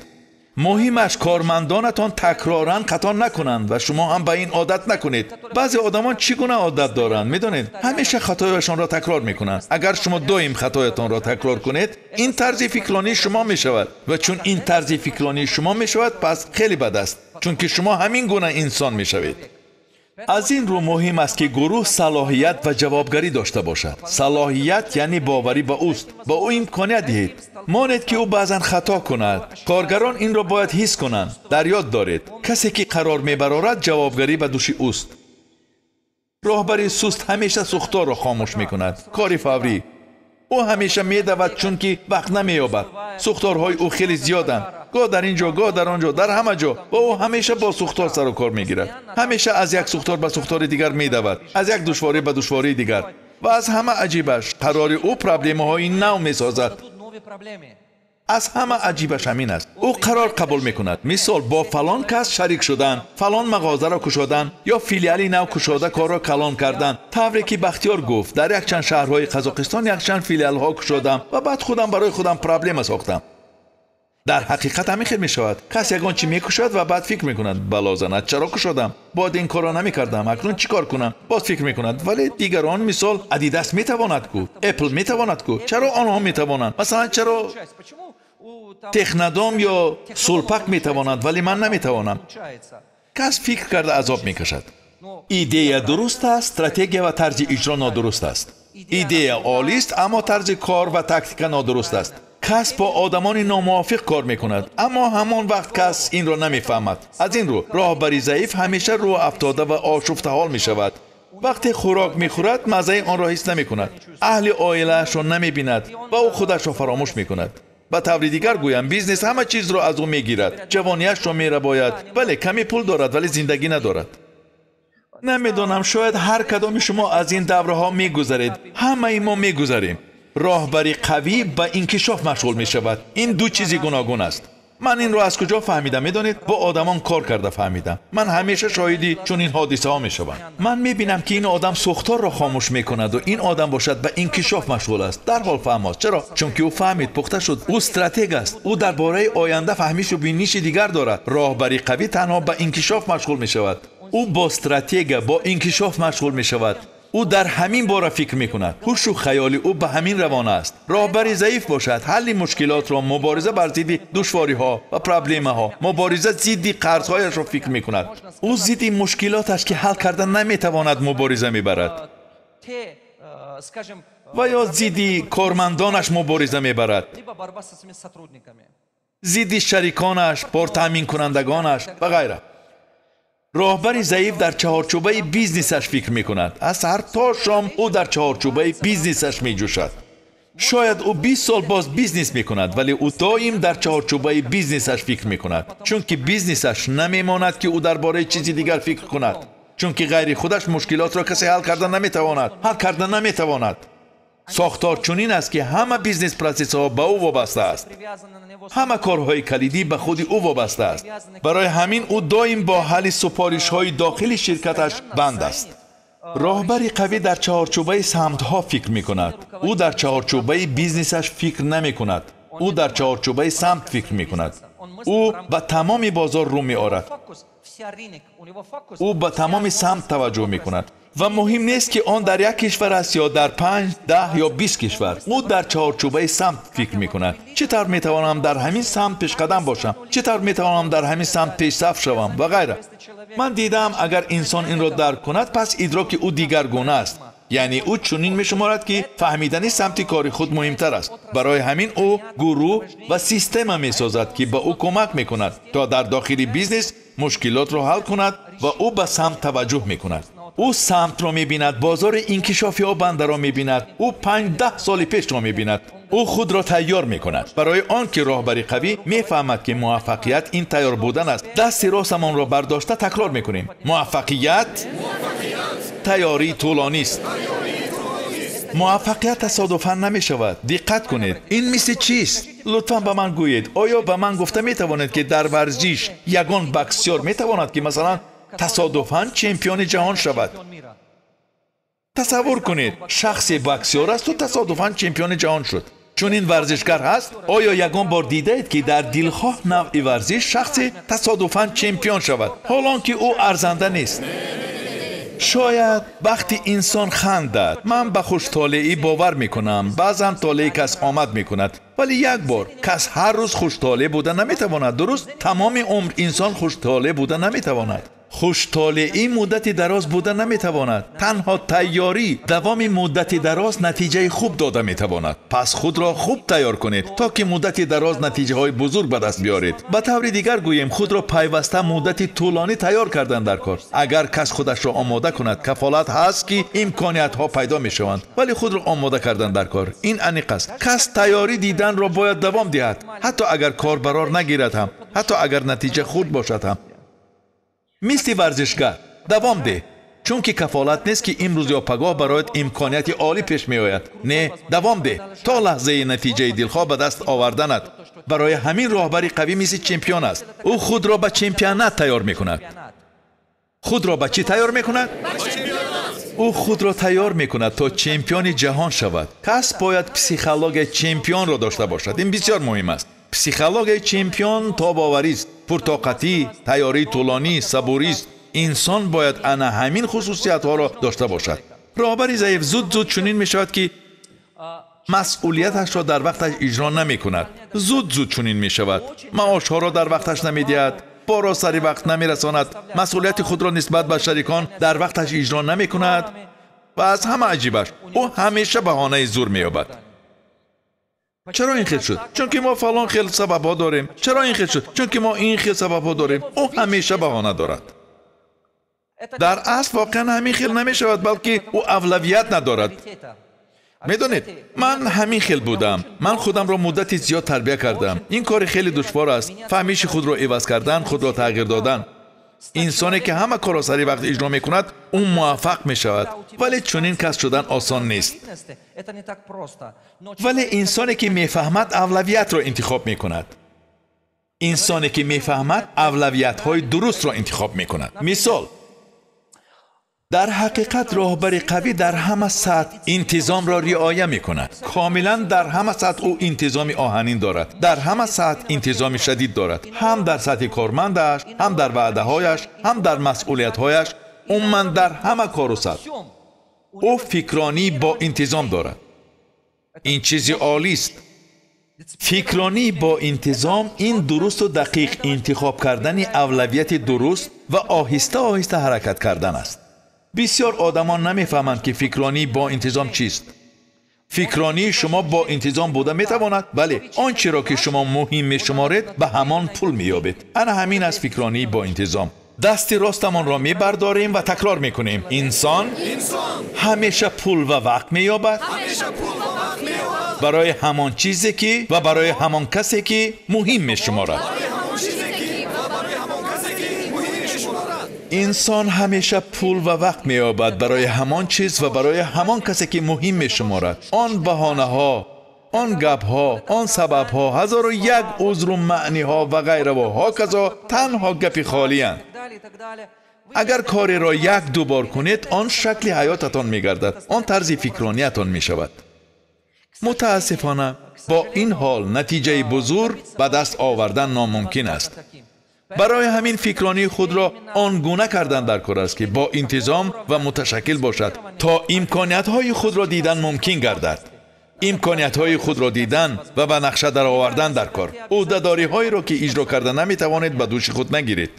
Муҳимаш кормандонатон такроран хато накунанд ва шумо ҳам ба ин одат накунед. Баъзе одамон чӣ гуна одат доранд, медонед? Ҳамеша хатояшонро такрор мекунанд. Агар шумо доим хатоятонро такрор кунед, ин тарзи фикронии шумо мешавад. Ва чун ин тарзи фикронии шумо мешавад, пас хеле бад аст, чунки шумо ҳамин гуна инсон мешавед. Аз ин рӯ муҳим аст, ки гурӯҳ салоҳият ва ҷавобгарӣ дошта бошад. Салоҳият яъне боварӣ ба ӯст. Ба ӯ имконият диҳед. Монед, ки ӯ баъзан хато кунад. Коргарон инро бояд ҳис кунанд. Дар ёд доред, касе ки қарор мебарорад, ҷавобгарӣ ба души ӯст. Роҳбари суст ҳамеша сӯхторро хомӯш мекунад. Кори фаврӣ. Ӯ ҳамеша медавад, чунки вақт намеёбад. Сӯхторҳои ӯ хеле зиёданд. Гоҳ дар ин ҷо, гоҳ дар он ҷо, дар ҳама ҷо. Ва ӯ ҳамеша бо сӯхтор сару кор мегирад. Ҳамеша аз як сӯхтор ба сӯхтори дигар медавад, аз як душворӣ ба душвории дигар. Ва аз ҳама аҷибаш, қарори ӯ проблемаҳои нав месозад. Аз ҳама аҷибаш ҳамин аст. Ӯ қарор қабул мекунад. Мисол, бо фалон кас шарик шудан, фалон мағозаро кушодан ё филиали нав кушода корро калон кардан. Тавре ки Бахтиёр гуфт, дар якчанд шаҳрҳои Қазоқистон якчанд филиалҳо кушодам ва баъд худам барои худам проблема сохтам. Дар ҳақиқат ҳамин хел мешавад. Кас ягон чӣ мекушад ва баъд фикр мекунад: бало занад, чаро кушодам? Бояд ин корро намекардам, акнун чӣ кор кунам? Боз фикр мекунад. Вале дигарон, мисол, Adidas метавонад ку, Apple метавонад ку, чаро онҳо метавонанд? Масалан, чаро Технодом ё Сулпак метавонанд, вале ман наметавонам? Кас фикр карда азоб мекашад. Идея дуруст аст, стратегия ва тарзи иҷро нодуруст аст. Идея олист, аммо тарзи кор ва тактика нодуруст аст. Кас бо одамони номувофиқ кор мекунад, аммо ҳамон вақт кас инро намефаҳмад. Аз ин рӯ роҳбари заиф ҳамеша рӯ афтода ва ошуфтаҳол мешавад. Вақте хӯрок мехӯрад, маззаи онро ҳис намекунад, аҳли оилаашро намебинад ва ӯ худашро фаромӯш мекунад. Ба таври дигар гӯям, бизнес ҳама чизро аз ӯ мегирад, ҷавониашро мерабояд. Бале, каме пул дорад, вале зиндагӣ надорад. Намедонам, шояд ҳар кадоми шумо аз ин давраҳо мегузаред. Ҳамаи мо мегузарем. Роҳбари қавӣ ба инкишоф машғул мешавад. Ин ду чизи гуногун аст. Ман инро аз куҷо фаҳмидам, медонед? Бо одамон кор карда фаҳмидам. Ман ҳамеша шоҳиди чунин ҳодисаҳо мешавам. Ман мебинам, ки ин одам сӯхторро хомӯш мекунад ва ин одам бошад ба инкишоф машғул аст. Дарҳол фаҳмост. Чаро? Чунки ӯ фаҳмид, пухта шуд. Ӯ стратег аст. Ӯ дар бораи оянда фаҳмишу бинишу дигар дорад. Роҳбари қавӣ танҳо ба инкишоф машғул мешавад. Ӯ бо стратегия, бо инкишоф машғул мешавад. Ӯ дар ҳамин бора фикр мекунад. Ҳушу хаёли ӯ ба ҳамин равона аст. Роҳбари заиф бошад, ҳалли мушкилотро, мубориза бар зидди душвориҳо ва проблемаҳо, мубориза зидди қарзҳояшро фикр мекунад. Ӯ зидди мушкилоташ, ки ҳал карда наметавонад, мубориза мебарад. Ва ё зидди кормандонаш мубориза мебарад, зидди шариконаш, бортаъминкунандагонаш ва ғайра. Роҳбари заиф дар чаҳорчӯбаи бизнесаш фикр мекунад. Аз саҳар то шом ӯ дар чаҳорчӯбаи бизнесаш меҷӯшад. Шояд ӯ 20 сол боз бизнес мекунад, вале ӯ доим дар чаҳорчӯбаи бизнесаш фикр мекунад, чунки бизнесаш намемонад, ки ӯ дар бораи чизи дигар фикр кунад. Чунки ғайри худаш мушкилотро касе ҳал карда наметавонад. Ҳал карда наметавонад. Сохтор чунин аст, ки ҳама бизнес процессҳо ба ӯ вобаста аст. Ҳама корҳои калидӣ ба худи ӯ вобаста аст. Барои ҳамин ӯ доим бо ҳалли супоришҳои дохили ширкаташ банд аст. Роҳбари қавӣ дар чаҳорчӯбаи самтҳо фикр мекунад. Ӯ дар чаҳорчӯбаи бизнесаш фикр намекунад. Ӯ дар чаҳорчӯбаи самт фикр мекунад. Ӯ ба тамоми бозор рӯ меорад. Ӯ ба тамоми самт таваҷҷӯҳ мекунад. Ва муҳим нест, ки он дар як кишвар аст ё дар 5, 10 ё 20 кишвар. Ӯ дар чаҳорчӯбаи самт фикр мекунад. Чӣ тавр метавонам дар ҳамин самт пешқадам бошам? Чӣ тавр метавонам дар ҳамин самт пешсаф шавам ва ғайра. Ман дидам, агар инсон инро дарк кунад, пас идроки ӯ дигаргуна аст. Яъне ӯ чунин мешуморад, ки фаҳмидани самти кори худ муҳимтар аст. Барои ҳамин ӯ гурӯҳ ва система месозад, ки ба ӯ кӯмак мекунад, то дар дохили бизнес мушкилотро ҳал кунад ва ӯ ба самт таваҷҷӯҳ мекунад. Ӯ самтро мебинад, бозори инкишофи ояндаро мебинад. Ӯ 5-10 соли пешро мебинад. Ӯ худро тайёр мекунад. Барои он ки роҳбари қавӣ мефаҳмад, ки муваффақият ин тайёр будан аст. Дасти ростамонро бардошта такрор мекунем. Муваффақият тайёрии тӯлонист. Муваффақият тасодуфан намешавад. Диққат кунед, ин мисли чист? Лутфан ба ман гӯед, оё ба ман гуфта метавонед, ки дар варзиш ягон боксёр метавонад, ки масалан тасодуфан чемпиони ҷаҳон шавад? Тасаввур кунед, шахсе боксёр асту тасодуфан чемпиони ҷаҳон шуд. Чунин варзишгар ҳаст? Оё ягон бор дидаед, ки дар дилхоҳ навъи варзиш шахсе тасодуфан чемпион шавад, ҳолон ки ӯ арзанда нест? Шояд вақти инсон хандад. Ман ба хуштолеӣ бовар мекунам. Баъзан толеи кас омад мекунад, вале як бор кас ҳар рӯз хуштолеъ буда наметавонад. Дуруст, тамоми умр инсон хуштолеъ буда наметавонад. Хуштолеӣ муддати дароз буда наметавонад. Танҳо тайёрӣ давоми муддати дароз натиҷаи хуб дода метавонад. Пас худро хуб тайёр кунед, то ки муддати дароз натиҷаҳои бузург ба даст биёред. Ба таври дигар гӯем, худро пайваста муддати тӯлонӣ тайёр кардан дар кор. Агар кас худашро омода кунад, кафолат ҳаст, ки имкониятҳо пайдо мешаванд, вале худро омода кардан дар кор ин аниқ аст. Кас тайёрӣ диданро бояд давом диҳад, ҳатто агар кор барор нагирад ҳам, ҳатто агар натиҷа хурд бошад ҳам. Мисли варзишгар давом деҳ, чунки кафолат нест, ки имрӯз ё пагоҳ бароят имконияти олӣ пеш меояд. Не, давом деҳ то лаҳзаи натиҷаи дилхоҳ ба даст оварданат. Барои ҳамин роҳбари қавӣ мисли чемпион аст. Ӯ худро ба чемпионат тайёр мекунад. Худро ба чӣ тайёр мекунад? Ӯ худро тайёр мекунад, то чемпиони ҷаҳон шавад. Кас бояд психологияи чемпионро дошта бошад. Ин бисёр муҳим аст. Психологияи чемпион тобоварист, пуртоқатӣ, тайёрии тӯлонӣ, сабурист. Инсон бояд ана ҳамин хусусиятҳоро дошта бошад. Роҳбари заиф зуд-зуд чунин мешавад, ки масъулияташро дар вақташ иҷро намекунад. Зуд-зуд чунин мешавад. Маошҳоро дар вақташ намедиҳад, борро сари вақт намерасонад, масъулияти худро нисбат ба шарикон дар вақташ иҷро намекунад ва аз ҳама аҷибаш, ӯ ҳамеша баҳонаи зур меёбад. Чаро ин хел шуд? Чунки мо фалон хел сабабҳо дорем. Чаро ин хел шуд? Чунки мо ин хел сабабҳо дорем. Ӯ ҳамеша баҳона дорад. Дар асл воқеан ҳамин хел намешавад, балки ӯ авлавият надорад. Медонед, ман ҳамин хел будам. Ман худамро муддати зиёд тарбия кардам. Ин кори хеле душвор аст. Фаҳмиши худро иваз кардан, худро тағйир додан. Инсоне ки ҳама корро сари вақт иҷро мекунад, ӯ муваффақ мешавад. Вале чунин кас шудан осон нест. Вале инсоне ки мефаҳмад, авлавиятро интихоб мекунад. Инсоне ки мефаҳмад, авлавиятҳои дурустро интихоб мекунад. Мисол, дар ҳақиқат роҳбари қавӣ дар ҳама сатҳ интизомро риоя мекунад. Комилан дар ҳама сатҳ ӯ интизоми оҳанин дорад. Дар ҳама сатҳ интизоми шадид дорад. Ҳам дар сатҳи кормандаш, ҳам дар ваъдаҳояш, ҳам дар масъулиятҳояш, умуман дар ҳама кору сатҳ. Ӯ фикронӣ бо интизом дорад. Ин чизи олист. Фикронӣ бо интизом ин дурусту дақиқ интихоб кардани авлавияти дуруст ва оҳиста оҳиста ҳаракат кардан аст. Бисёр одамон намефаҳманд, ки фикронӣ бо интизом чист. Фикронии шумо бо интизом буда метавонад, бале он чиро ки шумо муҳим мешуморед, ба ҳамон пул меёбед. Ана ҳамин аст фикронӣ бо интизом. Дасти ростамонро мебардорем ва такрор мекунем. Инсон ҳамеша пул ва вақт меёбад барои ҳамон чизе ки ва барои ҳамон касе ки муҳим мешуморад. Инсон ҳамеша пул ва вақт меёбад барои ҳамон чиз ва барои ҳамон касе ки муҳим мешуморад. Он баҳонаҳо, он гапҳо, он сабабҳо, 1001 узру маъниҳо ва ғайра ва ҳоказо танҳо гапи холиянд. Агар кореро як-ду бор кунед, он шакли ҳаётатон мегардад, он тарзи фикрониятон мешавад. Мутаассифона, бо ин ҳол натиҷаи бузург ба даст овардан номумкин аст. Барои ҳамин фикронии худро он гуна кардан дар кор аст, ки бо интизом ва муташаккил бошад, то имкониятҳои худро дидан мумкин гардад. Имкониятҳои худро дидан ва ба нақша даровардан дар кор. Ӯҳдадориҳоеро ки иҷро карда наметавонед, ба дӯши худ нагиред.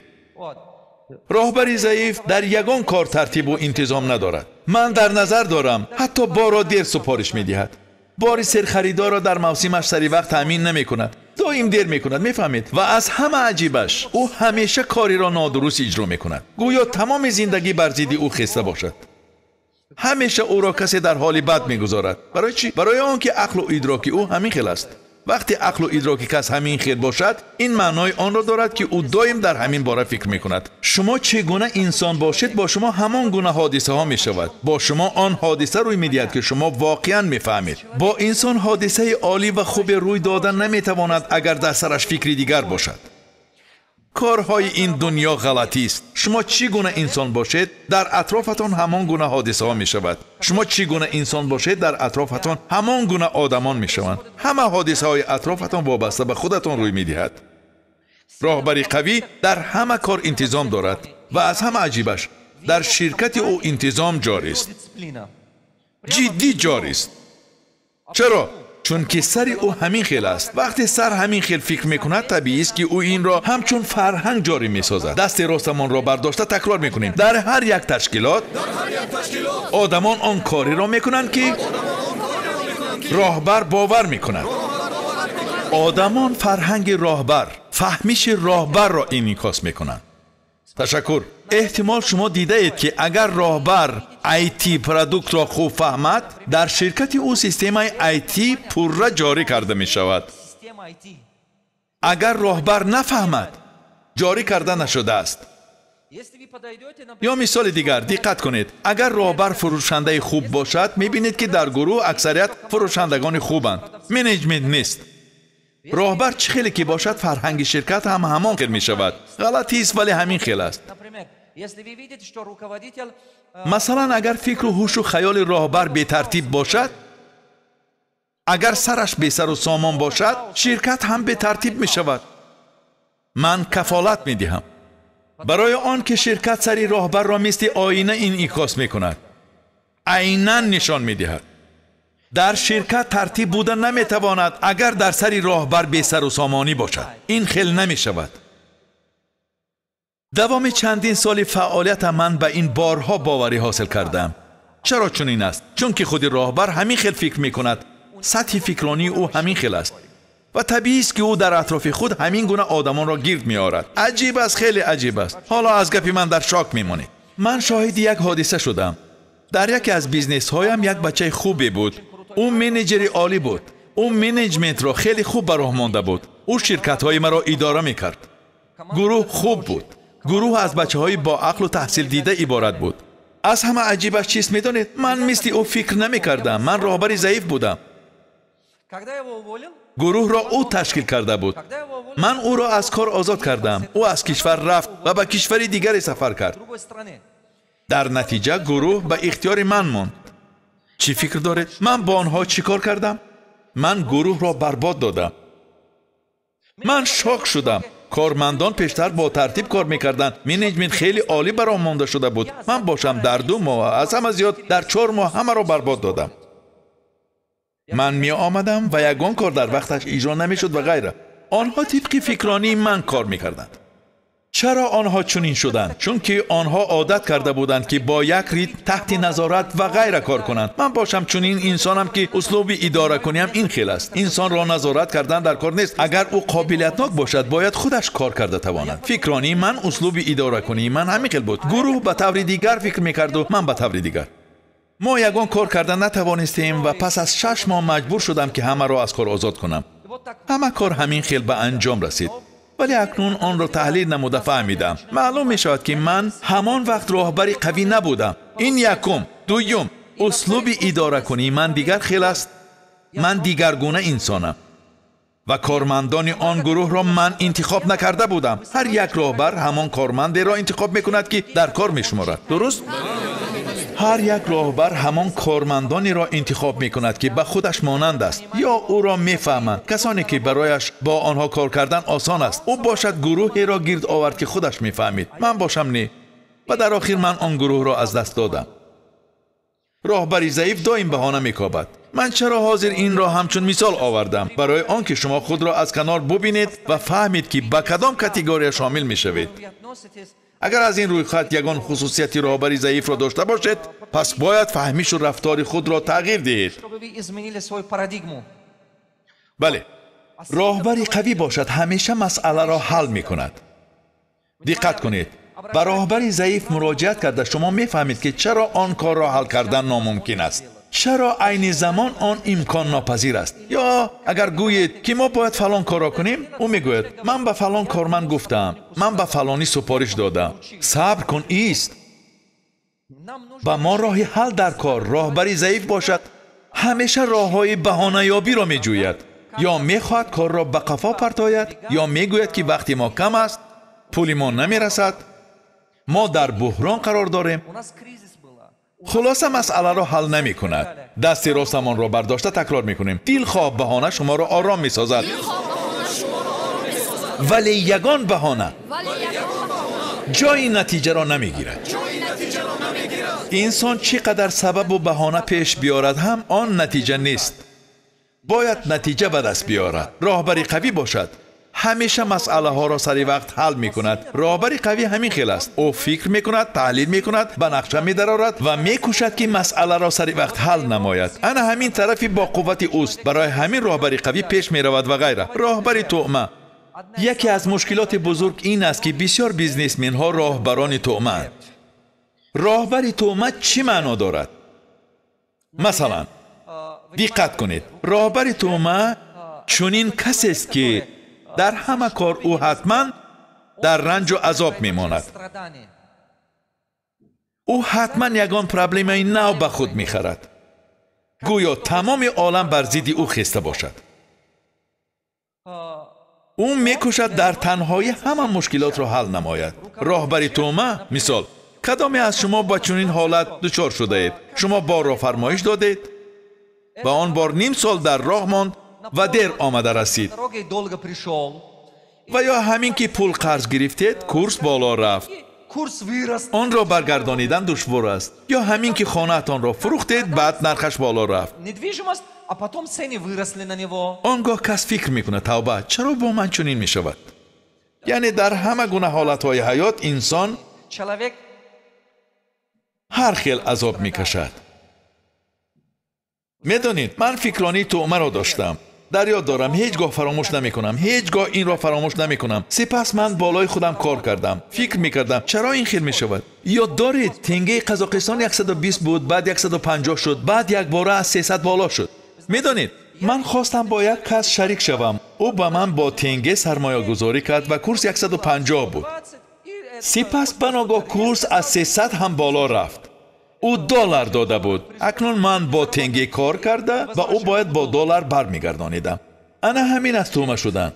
Роҳбари заиф дар ягон кор тартибу интизом надорад. Ман дар назар дорам, ҳатто борро дер супориш медиҳад. Бори серхаридорро дар мавсимаш сари вақт таъмин намекунад. Доим дер мекунад, мефаҳмед? Ва аз ҳама аҷибаш, ӯ ҳамеша кореро нодуруст иҷро мекунад. Гӯё тамоми зиндагӣ бар зидди ӯ хеста бошад. Ҳамеша ӯро касе дар ҳоли бад мегузорад. Барои чӣ? Барои он ки ақлу идроки ӯ ҳамин хел аст. Вақте ақлу идроки кас ҳамин хел бошад, ин маънои онро дорад, ки ӯ доим дар ҳамин бора фикр мекунад. Шумо чӣ гуна инсон бошед, бо шумо ҳамон гуна ҳодисаҳо мешавад. Бо шумо он ҳодиса рӯй медиҳад, ки шумо воқеан мефаҳмед. Бо инсон ҳодисаи олӣ ва хубе рӯй дода наметавонад, агар дар сараш фикри дигар бошад. Корҳои ин дунё ғалатист. Шумо чӣ гуна инсон бошед, дар атрофатон ҳамон гуна ҳодисаҳо мешавад. Шумо чӣ гуна инсон бошед, дар атрофатон ҳамон гуна одамон мешаванд. Ҳама ҳодисаҳои атрофатон вобаста ба худатон рӯй медиҳад. Роҳбари қавӣ дар ҳама кор интизом дорад ва аз ҳама аҷибаш, дар ширкати ӯ интизом ҷорист. Ҷиддӣ ҷорист. Чаро? Чунки сари ӯ ҳамин хел аст. Вақте сар ҳамин хел фикр мекунад, табиист, ки ӯ инро ҳамчун фарҳанг ҷорӣ месозад. Дасти ростамонро бардошта такрор мекунем. Дар ҳар як ташкилот одамон он кореро мекунанд, ки роҳбар бовар мекунад. Одамон фарҳанги роҳбар, фаҳмиши роҳбарро инъикос мекунанд. Ташаккур. Эҳтимол шумо дидаед, ки агар роҳбар IT продуктро хуб фаҳмад, дар ширкати ӯ системаи IT пурра ҷорӣ карда мешавад. Агар роҳбар нафаҳмад, ҷорӣ карда нашудааст. Ё мисоли дигар, диққат кунед. Агар роҳбар фурӯшандаи хуб бошад, мебинед, ки дар гурӯҳ аксарият фурӯшандагони хубанд. Менеҷмент нест. Роҳбар чӣ хеле ки бошад, фарҳанги ширкат ҳам ҳамон хел мешавад. Ғалатист, вале ҳамин хел аст. Масалан, агар фикру ҳушу хаёли роҳбар бетартиб бошад, агар сараш бесару сомон бошад, ширкат ҳам бетартиб мешавад. Ман кафолат медиҳам. Барои он ки ширкат сари роҳбарро мисли оина инъикос мекунад, айнан нишон медиҳад. Дар ширкат тартиб буда наметавонад, агар дар сари роҳбар бесару сомонӣ бошад. Ин хел намешавад. Давоми чандин соли фаъолиятам ман ба ин борҳо боварӣ ҳосил кардам. Чаро чунин аст? Чунки худи роҳбар ҳамин хел фикр мекунад. Сатҳи фикронии ӯ ҳамин хел аст ва табиист, ки ӯ дар атрофи худ ҳамин гуна одамонро гирд меорад. Аҷиб аст, хеле аҷиб аст. Ҳоло аз гапи ман дар шок мемонед. Ман шоҳиди як ҳодиса шудам. Дар яке аз бизнесҳоям як бачаи хубе буд. Ӯ менеҷери олӣ буд. Ӯ менеҷментро хеле хуб ба роҳ монда буд. Ӯ ширкатҳои маро идора мекард. Гурӯҳ хуб буд. Гурӯҳ аз бачаҳои бо ақлу таҳсилдида иборат буд. Аз ҳама аҷибаш чист медонед? Ман мисли ӯ фикр намекардам. Ман роҳбари заиф будам. Гурӯҳро ӯ ташкил карда буд. Ман ӯро аз кор озод кардам. Ӯ аз кишвар рафт ва ба кишвари дигаре сафар кард. Дар натиҷа гурӯҳ ба ихтиёри ман монд. Чӣ фикр доред? Ман бо онҳо чӣ кор кардам? Ман гурӯҳро барбод додам. Ман шок шудам. Кормандон пештар бо тартиб кор мекарданд. Менеҷмент хеле олӣ ба роҳ монда шуда буд. Ман бошам дар 2 моҳ, аз ҳама зиёд дар 4 моҳ ҳамаро барбод додам. Ман меомадам ва ягон кор дар вақташ иҷро намешуд ва ғайра. Онҳо тибқи фикронии ман кор мекарданд. Чаро онҳо чунин шуданд? Чунки онҳо одат карда буданд, ки бо як ритм таҳти назорат ва ғайра кор кунанд. Ман бошам чунин инсонам, ки услуби идоракуниам ин хел аст. Инсонро назорат кардан дар кор нест. Агар ӯ қобилиятнок бошад, бояд худаш кор карда тавонад. Фикронии ман, услуби идоракунии ман ҳамин хел буд. Гурӯҳ ба таври дигар фикр мекарду ман ба таври дигар. Мо ягон кор карда натавонистем ва пас аз 6 моҳ маҷбур шудам, ки ҳамаро аз кор озод кунам. Ҳама кор ҳамин хел ба анҷом расид. Вале акнун онро таҳлил намуда фаҳмидам. Маълум мешавад, ки ман ҳамон вақт роҳбари қавӣ набудам. Ин якум. Дуюм, услуби идоракунии ман дигар хел аст. Ман дигаргуна инсонам ва кормандони он гурӯҳро ман интихоб накарда будам. Ҳар як роҳбар ҳамон кормандеро интихоб мекунад, ки дар кор мешуморад. Дуруст? Ҳар як роҳбар ҳамон кормандонеро интихоб мекунад, ки ба худаш монанд аст ё ӯро мефаҳманд, касоне ки барояш бо онҳо кор кардан осон аст. Ӯ бошад гурӯҳеро гирд овард, ки худаш мефаҳмид. Ман бошам не. Ва дар охир ман он гурӯҳро аз даст додам. Роҳбари заиф доим баҳона мекобад. Ман чаро ҳозир инро ҳамчун мисол овардам? Барои он ки шумо худро аз канор бубинед ва фаҳмед, ки ба кадом категория шомил мешавед. Агар аз ин рӯйхат ягон хусусияти роҳбари заифро дошта бошед, пас бояд фаҳмишу рафтори худро тағйир диҳед. Бале, роҳбари қавӣ бошад ҳамеша масъаларо ҳал мекунад. Диққат кунед, ба роҳбари заиф муроҷиат карда шумо мефаҳмед, ки чаро он корро ҳал кардан номумкин аст, чаро айни замон он имконнопазир аст. Ё агар гӯед, ки мо бояд фалон корро кунем, ӯ мегӯяд ман ба фалон корманд гуфтаам, ман ба фалонӣ супориш додам. Сабр кун, ист. Ба мо роҳи ҳал дар кор. Роҳбари заиф бошад ҳамеша роҳҳои баҳонаёбиро меҷӯяд. Ё мехоҳад корро ба қафо партояд, ё мегӯяд, ки вақти мо кам аст, пули мо намерасад, мо дар буҳрон қарор дорем. Хулоса масъаларо ҳал намекунад. Дасти ростамонро бардошта такрор мекунем. Дилхоҳ баҳона шуморо ором месозад, вале ягон баҳона ҷои натиҷаро намегирад. Инсон чӣ қадар сабабу баҳона пеш биёрад ҳам он натиҷа нест. Бояд натиҷа ба даст биёрад. Роҳбари қавӣ бошад ҳамеша масъалаҳоро сари вақт ҳал мекунад. Роҳбари қавӣ ҳамин хел аст. Ӯ фикр мекунад, таҳлил мекунад, ба нақша медарорад ва мекӯшад, ки масъаларо сари вақт ҳал намояд. Ана ҳамин тарафи бо қуввати ӯст. Барои ҳамин роҳбари қавӣ пеш меравад ва ғайра. Роҳбари туъма. Яке аз мушкилоти бузург ин аст, ки бисёр бизнесменҳо роҳбарони туъмаанд. Роҳбари туъма чӣ маъно дорад? Масалан, диққат кунед, роҳбари туъма чунин касест, ки дар ҳама кор ӯ ҳатман дар ранҷу азоб мемонад. Ӯ ҳатман ягон проблемаи нав ба худ мехарад. Гӯё тамоми олам бар зидди ӯ хеста бошад. Ӯ мекӯшад дар танҳоӣ ҳама мушкилотро ҳал намояд. Роҳбари туъма, мисол, кадоме аз шумо ба чунин ҳолат дучор шудаед? Шумо борро фармоиш додед ва он бор ним сол дар роҳ монд ва дер омада расид. Ва ё ҳамин ки пул қарз гирифтед, курс боло рафт. Онро баргардонидан душвор аст. Ё ҳамин ки хонаатонро фурӯхтед, баъд нархаш боло рафт. Он гоҳ кас фикр мекунад, тавба, чаро бо ман чунин мешавад? Яъне дар ҳама гуна ҳолатҳои ҳаёт инсон ҳар хел азоб мекашад. Медонед, ман фикронии тӯъмаро доштам. Дар ёд дорам, ҳеҷ гоҳ фаромӯш намекунам, ҳеҷ гоҳ инро фаромӯш намекунам. Сипас ман болои худам кор кардам. Фикр мекардам, чаро ин хел мешавад? Ёд доред, тенгаи Қазоқистон 120 буд, баъд 150 шуд, баъд якбора аз 300 боло шуд. Медонед, ман хостам бо як кас шарик шавам. Ӯ ба ман бо тенге сармоягузорӣ кард ва курс 150 буд. Сипас баногоҳ курс аз 300 ҳам боло рафт. Ӯ доллар дода буд. Акнун ман бо тенге кор карда ва ӯ бояд бо доллар бармегардонидам. Ана ҳамин аст тӯъма шудан.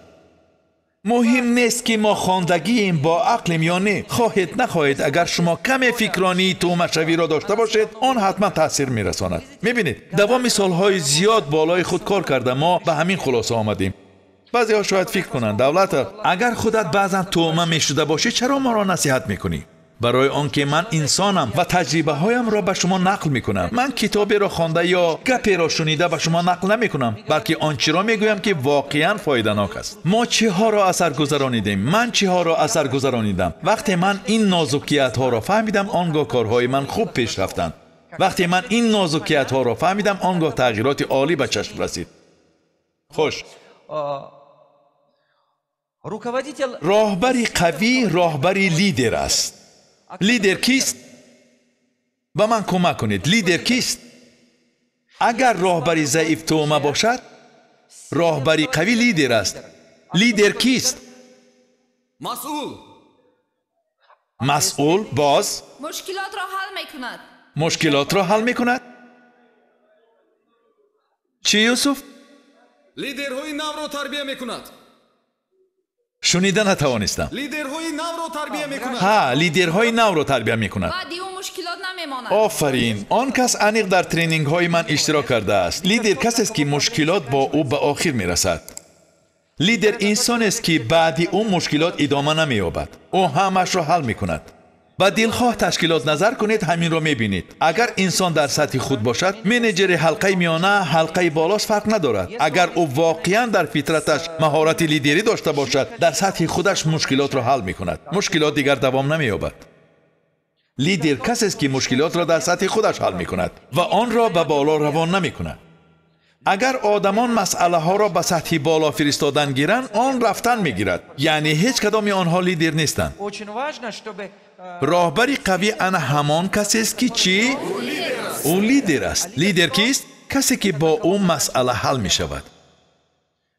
Муҳим нест ки мо хондагием, бо ақлем ё не. Хоҳед нахоҳед, агар шумо каме фикронии тӯъмашавиро дошта бошед, он ҳатман таъсир мерасонад. Мебинед, давоми солҳои зиёд болои худ кор карда мо ба ҳамин хулоса омадем. Баъзеҳо шояд фикр кунанд, Давлатов, агар худат баъзан тӯъма мешуда бошӣ, чаро моро насиҳат мекунӣ? Барои он ки ман инсонам ва таҷрибаҳоямро ба шумо нақл мекунам. Ман китоберо хонда ё гаперо шунида ба шумо нақл намекунам, балки он чиро мегӯям ки воқеан фоиданок аст. Мо чиҳоро асар гузаронидем? Ман чиҳоро асар гузаронидам? Вақте ман ин нозукиятҳоро фаҳмидам, он гоҳ корҳои ман хуб пеш рафтанд. Вақте ман ин нозукиятҳоро фаҳмидам, он гоҳ тағйироти олӣ ба чашм расид. Хуш. Роҳбари қавӣ роҳбари лидер аст. Лидер кист? Ба ман кӯмак кунед. Лидер кист? Агар роҳбари заиф тӯъма бошад, роҳбари қавӣ лидер аст. Лидер кист? Масъул. Масъул боз мушкилотро ҳал мекунад. Мушкилотро ҳал мекунад? Чӣ, Юсуф? Лидерҳои навро тарбия мекунад. Шунида натавонистам. Лидерҳои навро тарбия мекунад. Ҳа, лидерҳои навро тарбия мекунад. Баъди ӯ мушкилот намемонад. Офарин. Он кас аниқ дар тренингҳои ман иштирок кардааст. Лидер касест ки мушкилот бо ӯ ба охир мерасад. Лидер инсонест ки баъди ӯ мушкилот идома намеёбад. Ӯ ҳамаашро ҳал мекунад. Ба дилхоҳ ташкилот назар кунед, ҳаминро мебинед. Агар инсон дар сатҳи худ бошад, менеҷери ҳалқаи миёна, ҳалқаи болост фарқ надорад. Агар ӯ воқеан дар фитраташ маҳорати лидерӣ дошта бошад, дар сатҳи худаш мушкилотро ҳал мекунад. Мушкилот дигар давом намеёбад. Лидер касест ки мушкилотро дар сатҳи худаш ҳал мекунад ва онро ба боло равон намекунад. Агар одамон масъалаҳоро ба сатҳи боло фиристодан гиранд, он рафтан мегирад. Яъне ҳеҷ кадоми онҳо лидер нестанд. Роҳбари қавӣ ана ҳамон касест ки чӣ? Ӯ лидер аст. Лидер кист? Касе ки бо ӯ масъала ҳал мешавад,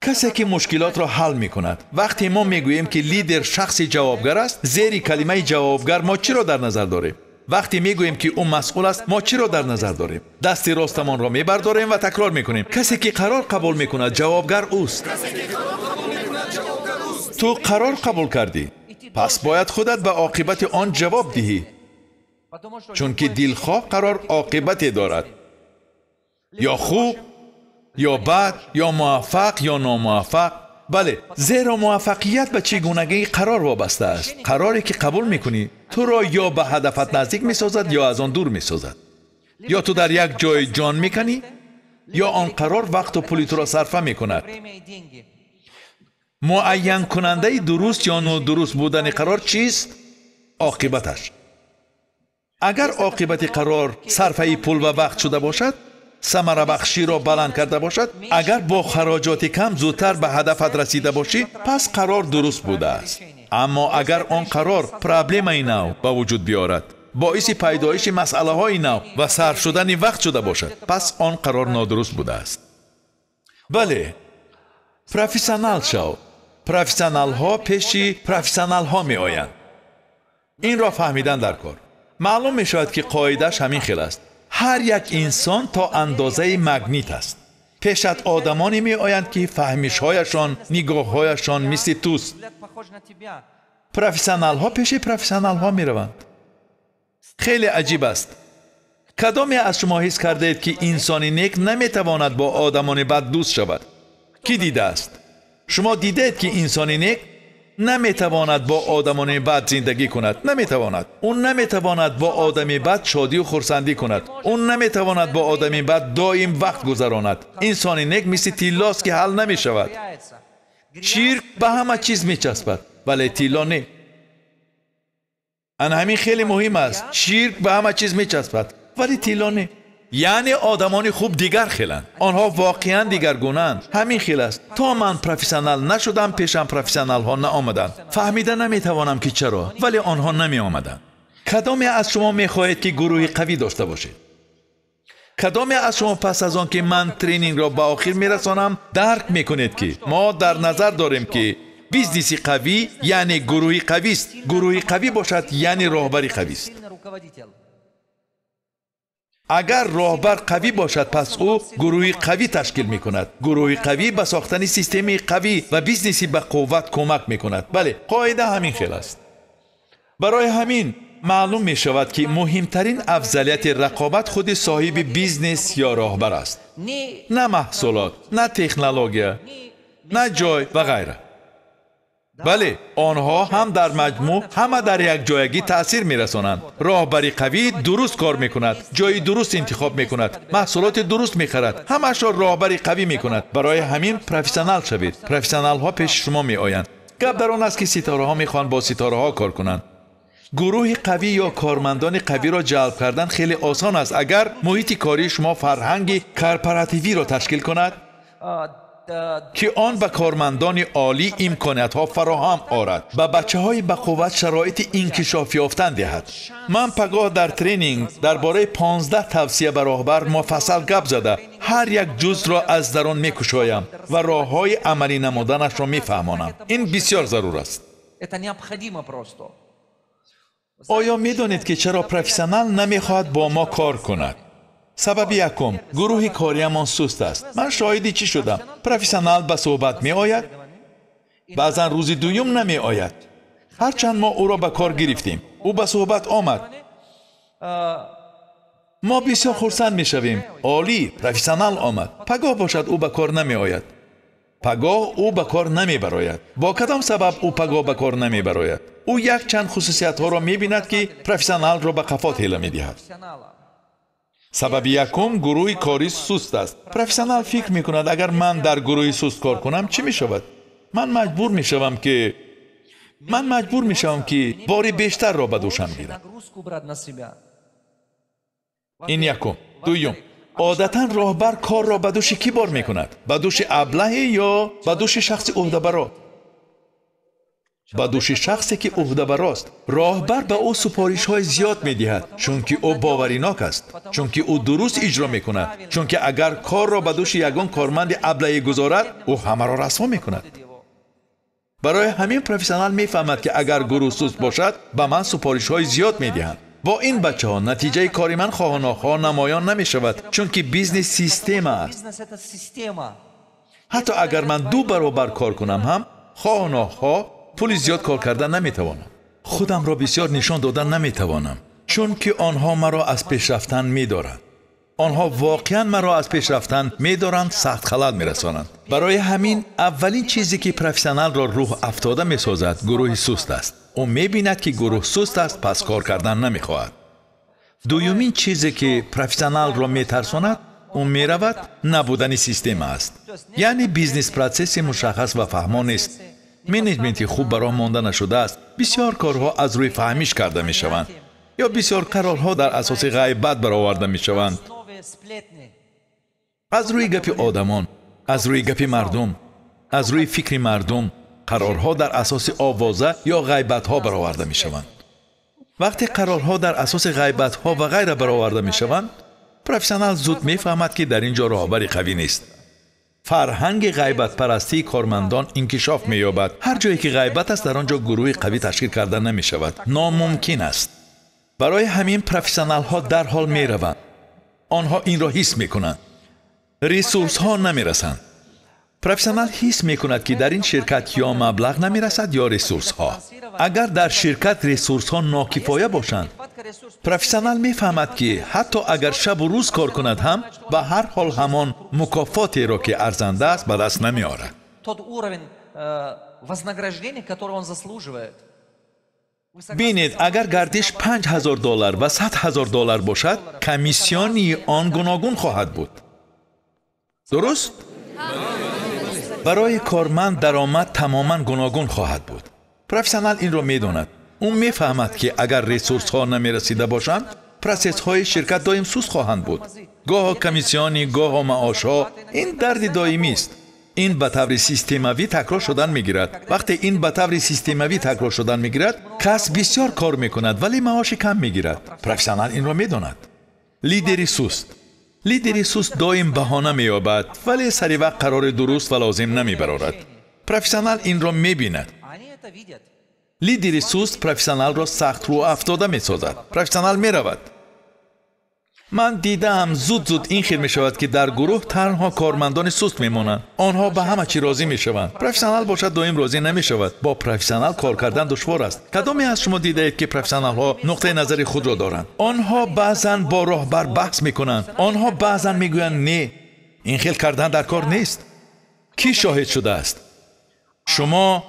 касе ки мушкилотро ҳал мекунад. Вақте мо мегӯем ки лидер шахси ҷавобгар аст, зери калимаи ҷавобгар мо чиро дар назар дорем? Вақте мегӯем ки ӯ масъул аст, мо чиро дар назар дорем? Дасти ростамонро мебардорем ва такрор мекунем: касе ки қарор қабул мекунад, ҷавобгар ӯст. Ту қарор қабул кардӣ, пас бояд худат ба оқибати он ҷавоб диҳӣ, чунки дилхоҳ қарор оқибате дорад, ё хуб, ё бад, ё муваффақ, ё номуваффақ. Бале, зеро муваффақият ба чӣ гунагии қарор вобаста аст. Қароре ки қабул мекунӣ, туро ё ба ҳадафат наздик месозад, ё аз он дур месозад. Ё ту дар як ҷой ҷон мекунӣ, ё он қарор вақту пули туро сарфа мекунад. Муайянкунандаи дуруст ё нодуруст будани қарор чист? Оқибаташ. Агар оқибати қарор сарфаи пул ва вақт шуда бошад, самарабахширо баланд карда бошад, агар бо хароҷоти кам зудтар ба ҳадафат расида бошӣ, пас қарор дуруст будааст. Аммо агар он қарор проблемаи нав ба вуҷуд биёрад, боиси пайдоиши масъалаҳои нав ва сарф шудани вақт шуда бошад, пас он қарор нодуруст будааст. Бале, профессионал шав. Профессионалҳо пеши профессионалҳо меоянд. Инро фаҳмидан дар кор. Маълум мешавад ки қоидааш ҳамин хел аст. Ҳар як инсон то андозаи магнит аст. Пешат одамоне меоянд ки фаҳмишҳояшон, нигоҳҳояшон мисли туст. Профессионалҳо пеши профессионалҳо мераванд. Хеле аҷиб аст. Кадоме аз шумо ҳис кардаед ки инсони нек наметавонад бо одамони бад дӯст шавад? Кӣ дидааст? Шумо дидаед ки инсони нек наметавонад бо одамони бад зиндагӣ кунад? Наметавонад. Ӯ наметавонад бо одами бад шодию хурсандӣ кунад. Ӯ наметавонад бо одами бад доим вақт гузаронад. Инсони нек мисли тиллост ки ҳал намешавад. Чирк ба ҳама чиз мечаспад, вале тилло не. Ана ҳамин хеле муҳим аст. Чирк ба ҳама чиз мечаспад, вале тилло не. Яъне одамони хуб дигар хеланд. Онҳо воқеан дигаргунанд. Ҳамин хел аст. То ман профессионал нашудам, пешам профессионалҳо наомаданд. Фаҳмида наметавонам ки чаро, вале онҳо намеомаданд. Кадоме аз шумо мехоҳед ки гурӯҳи қавӣ дошта бошед? Кадоме аз шумо пас аз он ки ман тренингро ба охир мерасонам, дарк мекунед ки мо дар назар дорем ки бизнеси қавӣ яъне гурӯҳи қавист, гурӯҳи қавӣ бошад яъне роҳбари қавист. Агар роҳбар қавӣ бошад, пас ӯ гурӯҳи қавӣ ташкил мекунад. Гурӯҳи қавӣ ба сохтани системаи қавӣ ва бизнеси ба қувват кӯмак мекунад. Бале, қоида ҳамин хел аст. Барои ҳамин маълум мешавад ки муҳимтарин афзалияти рақобат худи соҳиби бизнес ё роҳбар аст. На маҳсулот, на технология, на ҷой ва ғайра. Бале, онҳо ҳам дар маҷмӯъ ҳама дар як ҷоягӣ таъсир мерасонанд. Роҳбари қавӣ дуруст кор мекунад, ҷои дуруст интихоб мекунад, маҳсулоти дуруст мехарад, ҳамаашро роҳбари қавӣ мекунад. Барои ҳамин профессионал шавед. Профессионалҳо пеши шумо меоянд. Гап дар он аст ки ситораҳо мехоҳанд бо ситораҳо кор кунанд. Гурӯҳи қавӣ ё кормандони қавиро ҷалб кардан хеле осон аст, агар муҳити кории шумо фарҳанги корпоративиро ташкил кунад, ки он ба кормандони олӣ имкониятҳо фароҳам орад, ба бачаҳои ба қувват шароити инкишоф ёфтан диҳад. Ман пагоҳ дар тренинг дар бораи 15 тавсия ба роҳбар муфассал гап зада, ҳар як ҷузъро аз дарун мекушоям ва роҳҳои амалӣ намуданашро мефаҳмонам. Ин бисёр зарур аст. Оё медонед ки чаро профессионал намехоҳад бо мо кор кунад? Сабаби якум, гурӯҳи кориамон суст аст. Ман шоҳиди чӣ шудам? Профессионал ба суҳбат меояд, баъзан рӯзи дуюм намеояд. Ҳарчанд мо ӯро ба кор гирифтем, ӯ ба суҳбат омад. Мо бисёр хурсанд мешавем. Олӣ, профессионал омад. Пагоҳ бошад ӯ ба кор намеояд. Пагоҳ ӯ ба кор намебарояд. Бо кадом сабаб ӯ пагоҳ ба кор намебарояд? Ӯ якчанд хусусиятҳоро мебинад ки профессионалро ба қафо тела медиҳад. Сабаби якум, гурӯҳи корӣ суст аст. Профессионал фикр мекунад, агар ман дар гурӯҳи суст кор кунам, чӣ мешавад? Ман маҷбур мешавам ки бори бештарро ба дӯшам гирам. Ин якум. Дуюм, одатан роҳбар корро ба дӯши кӣ бор мекунад? Ба дӯши аблаҳе ё ба дӯши шахси ӯҳдабаро? Ба дӯши шахсе ки ӯҳдабарост. Роҳбар ба ӯ супоришҳои зиёд медиҳад, чунки ӯ боваринок аст, чунки ӯ дуруст иҷро мекунад, чунки агар корро ба дӯши ягон корманди аблаҳе гузорад, ӯ ҳамаро расво мекунад. Барои ҳамин профессионал мефаҳмад ки агар гурӯҳ суст бошад, ба ман супоришҳои зиёд медиҳанд. Бо ин бачаҳо натиҷаи кори ман хоҳу нохоҳ намоён намешавад, чунки бизнес система аст. Ҳатто агар ман 2 баробар кор кунам ҳам, хоҳу нохоҳ пули зиёд кор кардан наметавонам. Худамро бисёр нишон додан наметавонам, чунки онҳо маро аз пеш рафтан медоранд. Онҳо воқеан маро аз пеш рафтан медоранд, сахт халал мерасонанд. Барои ҳамин аввалин чизе ки профессионалро рӯҳ афтода месозад, гурӯҳи суст аст. Ӯ мебинад ки гурӯҳ суст аст, пас кор кардан намехоҳад. Дуюмин чизе ки профессионалро метарсонад, ӯ меравад, набудани система аст. Яъне бизнес-процесси мушаххас ва фаҳмо нест. Менеҷменти хуб ба роҳ монда нашудааст. Бисёр корҳо аз рӯи фаҳмиш карда мешаванд ё бисёр қарорҳо дар асоси ғайбат бароварда мешаванд. Аз рӯи гапи одамон, аз рӯи гапи мардум, аз рӯи фикри мардум қарорҳо дар асоси овоза ё ғайбатҳо бароварда мешаванд. Вақте қарорҳо дар асоси ғайбатҳо ва ғайра бароварда мешаванд, профессионал зуд мефаҳмад ки дар ин ҷо роҳбари қавӣ нест. Фарҳанги ғайбатпарастии кормандон инкишоф меёбад. Ҳар ҷое ки ғайбат аст, дар он ҷо гурӯҳи қавӣ ташкил карда намешавад. Номумкин аст. Барои ҳамин профессионалҳо дарҳол мераванд. Онҳо инро ҳис мекунанд. Ресурсҳо намерасанд. Профессионал ҳис мекунад ки дар ин ширкат ё маблағ намерасад ё ресурсҳо. Агар дар ширкат ресурсҳо нокифоя бошанд, профессионал мефаҳмад ки ҳатто агар шабу рӯз кор кунад ҳам, ба ҳар ҳол ҳамон мукофотеро ки арзанда аст ба даст намеорад. Бинед, агар гардиш $5000 ва $100,000 бошад, комиссиони он гуногун хоҳад буд. Дуруст? Барои корманд даромад тамоман гуногун хоҳад буд. Профессионал инро медонад. Ӯ мефаҳмад ки агар ресурсҳо намерасида бошанд, процессҳои ширкат доим суст хоҳанд буд. Гоҳо комиссионӣ, гоҳо маошҳо. Ин дарди доимист. Ин ба таври системавӣ такрор шудан мегирад. Вақте ин ба таври системавӣ такрор шудан мегирад, кас бисёр кор мекунад, вале маоши кам мегирад. Профессионал инро медонад. Лидери суст. Лидери суст доим баҳона меёбад, вале сари вақт қарори дуруст ва лозим намебарорад. Профессионал инро мебинад. Лидери суст профессионалро сахт рӯафтода месозад. Профессионал меравад. Ман дидаам зуд-зуд ин хел мешавад, ки дар гурӯҳ танҳо кормандони суст мемонанд. Онҳо ба ҳама чӣ розӣ мешаванд. Профессионал бошад доим розӣ намешавад. Бо профессионал кор кардан душвор аст. Кадоме аз шумо дидаед, ки профессионалҳо нуқтаи назари худро доранд? Онҳо баъзан бо роҳбар баҳс мекунанд. Онҳо баъзан мегӯянд не, ин хел кардан дар кор нест. Кӣ шоҳид шудааст? Шумо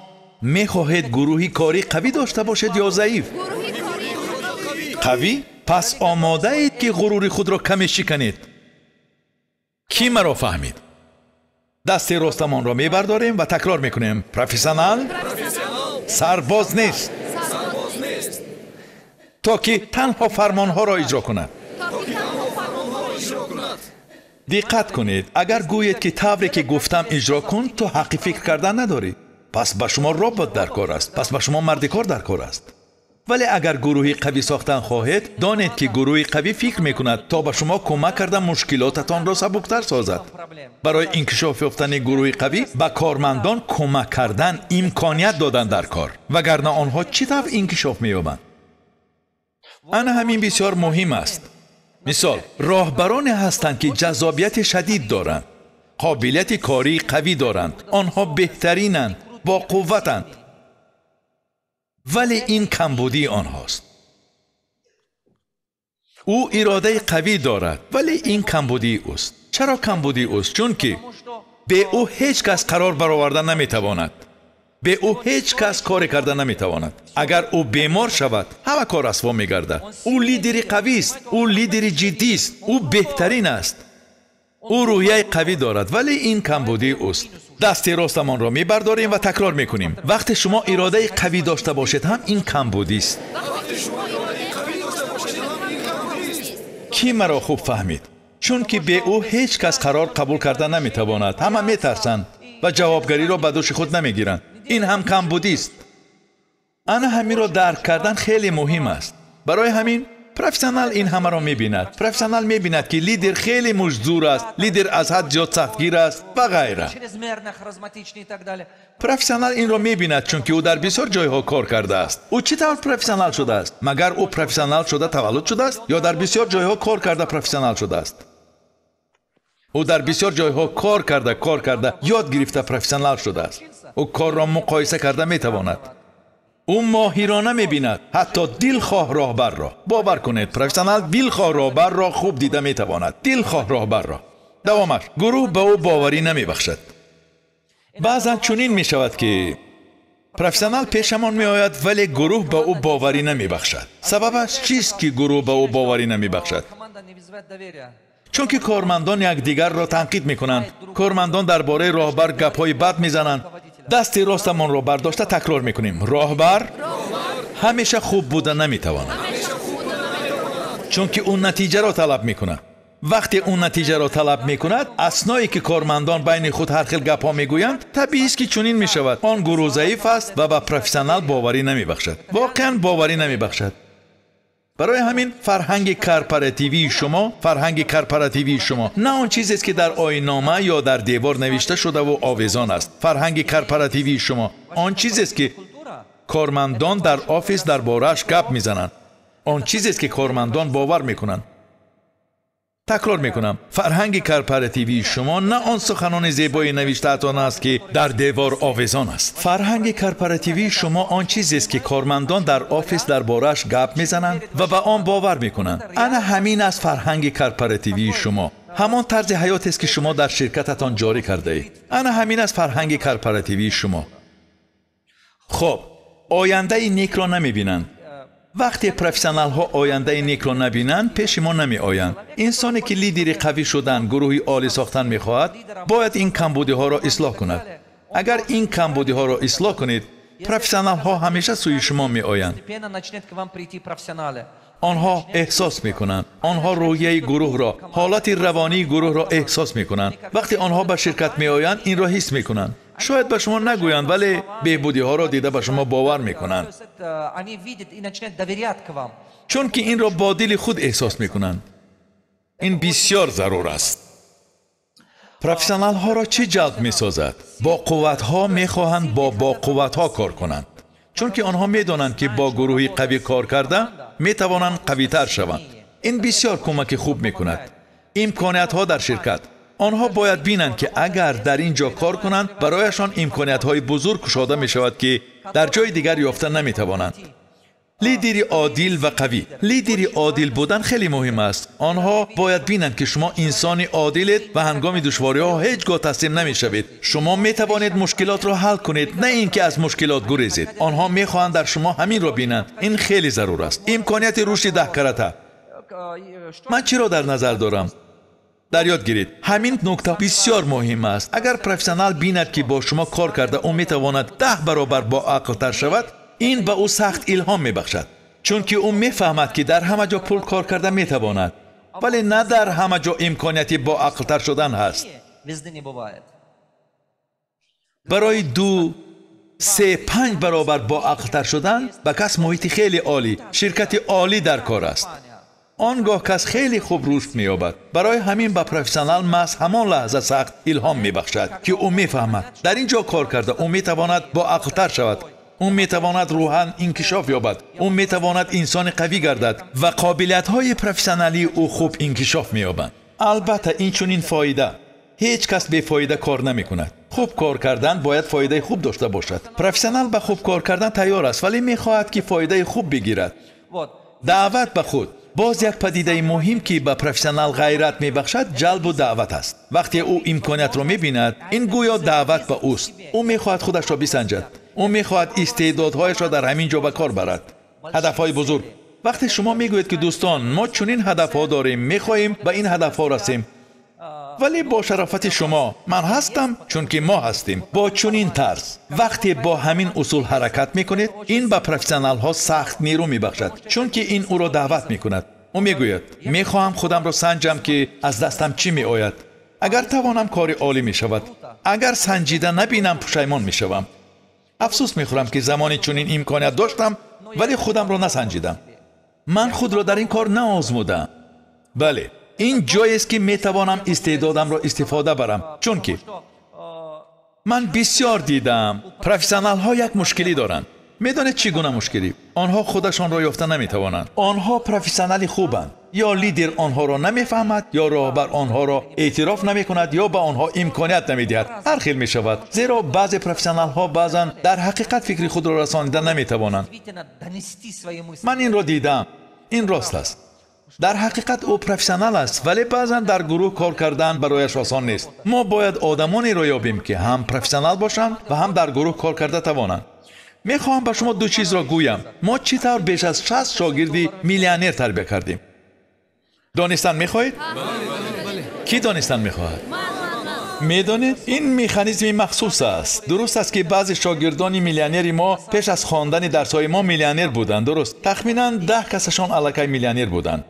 мехоҳед гурӯҳи корӣ қавӣ дошта бошед ё заиф? Қавӣ? Пас омодаед, ки ғурури худро каме шиканед. Кӣ маро фаҳмид? Дасти ростамонро мебардорем ва такрор мекунем. Профессионал сарбоз нест, то ки танҳо фармонҳоро иҷро кунад. Диққат кунед, агар гӯед, ки тавре ки гуфтам иҷро кун, ту ҳаққи фикр кардан надорӣ. Пас ба шумо робот дар кор аст, пас ба шумо мардикор дар кор аст. Вале агар гурӯҳи қавӣ сохтан хоҳед, донед, ки гурӯҳи қавӣ фикр мекунад, то ба шумо кӯмак карда мушкилотатонро сабуктар созад. Барои инкишоф ёфтани гурӯҳи қавӣ ба кормандон кӯмак кардан, имконият додан дар кор, вагарна онҳо чӣ тавр инкишоф меёбанд? Ана ҳамин бисёр муҳим аст. Мисол, роҳбароне ҳастанд, ки ҷаззобияти шадид доранд, қобилияти кории қавӣ доранд, онҳо беҳтаринанд, бо қувватанд, вале ин камбудии онҳост. Ӯ иродаи қавӣ дорад, вале ин камбудии ӯст. Чаро камбудии ӯст? Чунки бе ӯ ҳеҷ кас қарор бароварда наметавонад. Бе ӯ ҳеҷ кас коре карда наметавонад. Агар ӯ бемор шавад, ҳама кор расво мегардад. Ӯ лидери қавист, ӯ лидери ҷиддист, ӯ беҳтарин аст. Ӯ рӯҳияи қавӣ дорад, вале ин камбудии ӯст. Дасти ростамонро мебардорем ва такрор мекунем. Вақте шумо иродаи қавӣ дошта бошед ҳам ин камбудист. Кӣ маро хуб фаҳмид? Чунки бе ӯ ҳеҷ кас қарор қабул карда наметавонад. Ҳама метарсанд ва ҷавобгариро ба дӯши худ намегиранд. Ин ҳам камбудист. Ана ҳаминро дарк кардан хеле муҳим аст. Барои ҳамин профессионал ин ҳамаро мебинад. Профессионал мебинад, ки лидер хеле муштзур аст, лидер аз ҳад зиёд сахтгир аст ва ғайра. Профессионал инро мебинад, чунки ӯ дар бисёр ҷойҳо кор кардааст. Ӯ чӣ тавр профессионал шудааст? Магар ӯ профессионал шуда таваллуд шудааст ё дар бисёр ҷойҳо кор карда профессионал шудааст? Ӯ дар бисёр ҷойҳо кор карда ёд гирифта профессионал шудааст. Ӯ корро муқоиса карда метавонад. Ӯ моҳирона мебинад ҳатто дилхоҳ роҳбарро. Бовар кунед, профессионал дилхоҳ роҳбарро хуб дида метавонад. Дилхоҳ роҳбарро. Давомаш, гурӯҳ ба ӯ боварӣ намебахшад. Баъзан чунин мешавад, ки профессионал пешамон меояд, вале гурӯҳ ба ӯ боварӣ намебахшад. Сабабаш чист, ки гурӯҳ ба ӯ боварӣ намебахшад? Чунки кормандон якдигарро танқид мекунанд. Кормандон дар бораи роҳбар гапҳои бад мезананд. Дасти ростамонро бардошта такрор мекунем. Роҳбар ҳамеша хуб буда наметавонад, чунки ӯ натиҷаро талаб мекунад. Вақте ӯ натиҷаро талаб мекунад, асное ки кормандон байни худ ҳар хел гапҳо мегӯянд, табиист, ки чунин мешавад. Он гурӯҳ заиф аст ва ба профессионал боварӣ намебахшад. Воқеан боварӣ намебахшад. Барои ҳамин фарҳанги корпоративии шумо на он чизест, ки дар оиннома ё дар девор навишта шудаву овезон аст. Фарҳанги корпоративии шумо он чизест, ки кормандон дар офис дар борааш гап мезананд. Он чизест, ки кормандон бовар мекунанд. Такрор мекунам, фарҳанги корпоративии шумо на он суханони зебои навиштаатон аст, ки дар девор овезон аст. Фарҳанги корпоративии шумо он чизест, ки кормандон дар офис дар борааш гап мезананд ва ба он бовар мекунанд. Ана ҳамин аст фарҳанги корпоративии шумо. Ҳамон тарзи ҳаётест, ки шумо дар ширкататон ҷорӣ кардаед. Ана ҳамин аст фарҳанги корпоративии шумо. Хуб, ояндаи некро намебинанд. Вақте профессионалҳо ояндаи некро набинанд, пеши мо намеоянд. Инсоне ки лидери қавӣ шудан, гурӯҳи олӣ сохтан мехоҳад, бояд ин камбудиҳоро ислоҳ кунад. Агар ин камбудиҳоро ислоҳ кунед, профессионалҳо ҳамеша сӯи шумо меоянд. Онҳо эҳсос мекунанд. Онҳо рӯҳияи гурӯҳро, ҳолати равонии гурӯҳро эҳсос мекунанд. Вақте онҳо ба ширкат меоянд, инро ҳис мекунанд. Шояд ба шумо нагӯянд, вале беҳбудиҳоро дида ба шумо бовар мекунанд. Чунки инро бо дили худ эҳсос мекунанд. Ин бисёр зарур аст. Профессионалҳоро чӣ ҷалб месозад? Бо қувватҳо мехоҳанд бо боқувватҳо кор кунанд. Чунки онҳо медонанд, ки бо гурӯҳи қавӣ кор карда метавонанд қавитар шаванд. Ин бисёр кӯмаки хуб мекунад. Имкониятҳо дар ширкат. Онҳо бояд бинанд, ки агар дар ин ҷо кор кунанд, барояшон имкониятҳои бузург кушода мешавад, ки дар ҷои дигар ёфта наметавонанд. Лидери одил ва қавӣ. Лидери одил будан хеле муҳим аст. Онҳо бояд бинанд, ки шумо инсони одилед ва ҳангоми душвориҳо ҳеҷ гоҳ таслим намешавед. Шумо метавонед мушкилотро ҳал кунед, на ин ки аз мушкилот гурезед. Онҳо мехоҳанд дар шумо ҳаминро бинанд. Ин хеле зарур аст. Имконияти рушди даҳкарата. Ман чиро дар назар дорам? Дар ёд гиред, ҳамин нукта бисёр муҳим аст. Агар профессионал бинад, ки бо шумо кор карда ӯ метавонад 10 баробар боақлтар шавад, ин ба ӯ сахт илҳом мебахшад. Чунки ӯ мефаҳмад, ки дар ҳама ҷо пул кор карда метавонад, вале на дар ҳама ҷо имконияти боақлтар шудан ҳаст. Барои 2, 3, 5 баробар боақлтар шудан ба кас муҳити хеле олӣ, ширкати олӣ дар кор аст. Он гоҳ кас хеле хуб рушд меёбад. Барои ҳамин ба профессионал маҳз ҳамон лаҳза сахт илҳом мебахшад, ки ӯ мефаҳмад дар ин ҷо кор карда ӯ метавонад боақлтар шавад. Ӯ метавонад рӯҳан инкишоф ёбад. Ӯ метавонад инсони қавӣ гардад ва қобилиятҳои профессионалии ӯ хуб инкишоф меёбанд. Албатта, ин чунин фоида. Ҳеҷ кас бефоида кор намекунад. Хуб кор кардан бояд фоидаи хуб дошта бошад. Профессионал ба хуб кор кардан тайёр аст, вале мехоҳад, ки фоидаи хуб бигирад. Даъват ба худ. Боз як падидаи муҳим, ки ба профессионал ғайрат мебахшад, ҷалбу даъват аст. Вақте ӯ имкониятро мебинад, ин гӯё даъват ба ӯст. Ӯ мехоҳад худашро бисанҷад. Ӯ мехоҳад истеъдодҳояшро дар ҳамин ҷо ба кор барад. Ҳадафҳои бузург. Вақте шумо мегӯед, ки дӯстон, мо чунин ҳадафҳо дорем, мехоҳем ба ин ҳадафҳо расем, вале бо шарофати шумо ман ҳастам, чунки мо ҳастем. Бо чунин тарз вақте бо ҳамин усул ҳаракат мекунед, ин ба профессионалҳо сахт нерӯ мебахшад, чунки ин ӯро даъват мекунад. Ӯ мегӯяд, мехоҳам худамро санҷам, ки аз дастам чӣ меояд. Агар тавонам, кори олӣ мешавад. Агар санҷида набинам, пушаймон мешавам. Афсӯс мехӯрам, ки замоне чунин имконият доштам, вале худамро насанҷидам. Ман худро дар ин кор наозмудам. Бале, ин ҷоест, ки метавонам истеъдодамро истифода барам, чунки ман бисёр дидам профессионалҳо як мушкилӣ доранд. Медонед чӣ гуна мушкилӣ? Онҳо худашонро ёфта наметавонанд. Онҳо профессионали хубанд. Ё лидер онҳоро намефаҳмад, ё роҳбар онҳоро эътироф намекунад, ё ба онҳо имконият намедиҳад. Ҳар хел мешавад, зеро баъзе профессионалҳо баъзан дар ҳақиқат фикри худро расонида наметавонанд. Ман инро дидам. Ин рост аст. Дар ҳақиқат ӯ профессионал аст, вале баъзан дар гурӯҳ кор кардан барояш осон нест. Мо бояд одамонеро ёбем, ки ҳам профессионал бошанд ва ҳам дар гурӯҳ кор карда тавонанд. Мехоҳам ба шумо 2 чизро гӯям. Мо чӣ тавр беш аз 60 шогирди миллионер тарбия кардем. Донистан мехоҳед? Кӣ донистан мехоҳад? Медонед, ин механизми махсус аст. Дуруст аст, ки баъзе шогирдони миллионери мо пеш аз хондани дарсҳои мо миллионер буданд. Дуруст, тахминан 10 касашон аллакай миллионер буданд.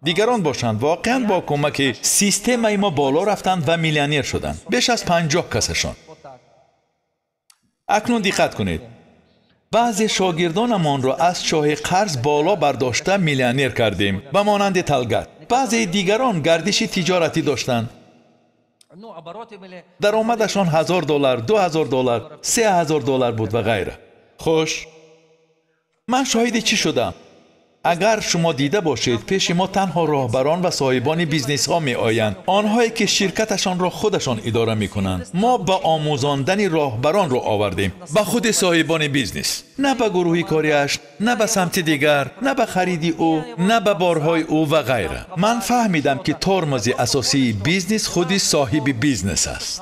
Дигарон бошанд воқеан бо кӯмаки системаи мо боло рафтанд ва миллионер шуданд. Беш аз 50 касашон. Акнун диққат кунед. Баъзе шогирдонамонро аз чоҳи қарз боло бардошта миллионер кардем, ба монанди Талгат. Баъзе дигарон гардиши тиҷоратӣ доштанд. Даромадашон $1000, $2000, $3000 буд ва ғайра. Хуш, ман шоҳиди чӣ шудам? Агар шумо дида бошед, пеши мо танҳо роҳбарон ва соҳибони бизнесҳо меоянд, онҳое ки ширкаташонро худашон идора мекунанд. Мо ба омӯзондани роҳбарон рӯ овардем, ба худи соҳибони бизнес, на ба гурӯҳи кориаш, на ба самти дигар, на ба хариди ӯ, на ба борҳои ӯ ва ғайра. Ман фаҳмидам, ки тормози асосии бизнес худи соҳиби бизнес аст.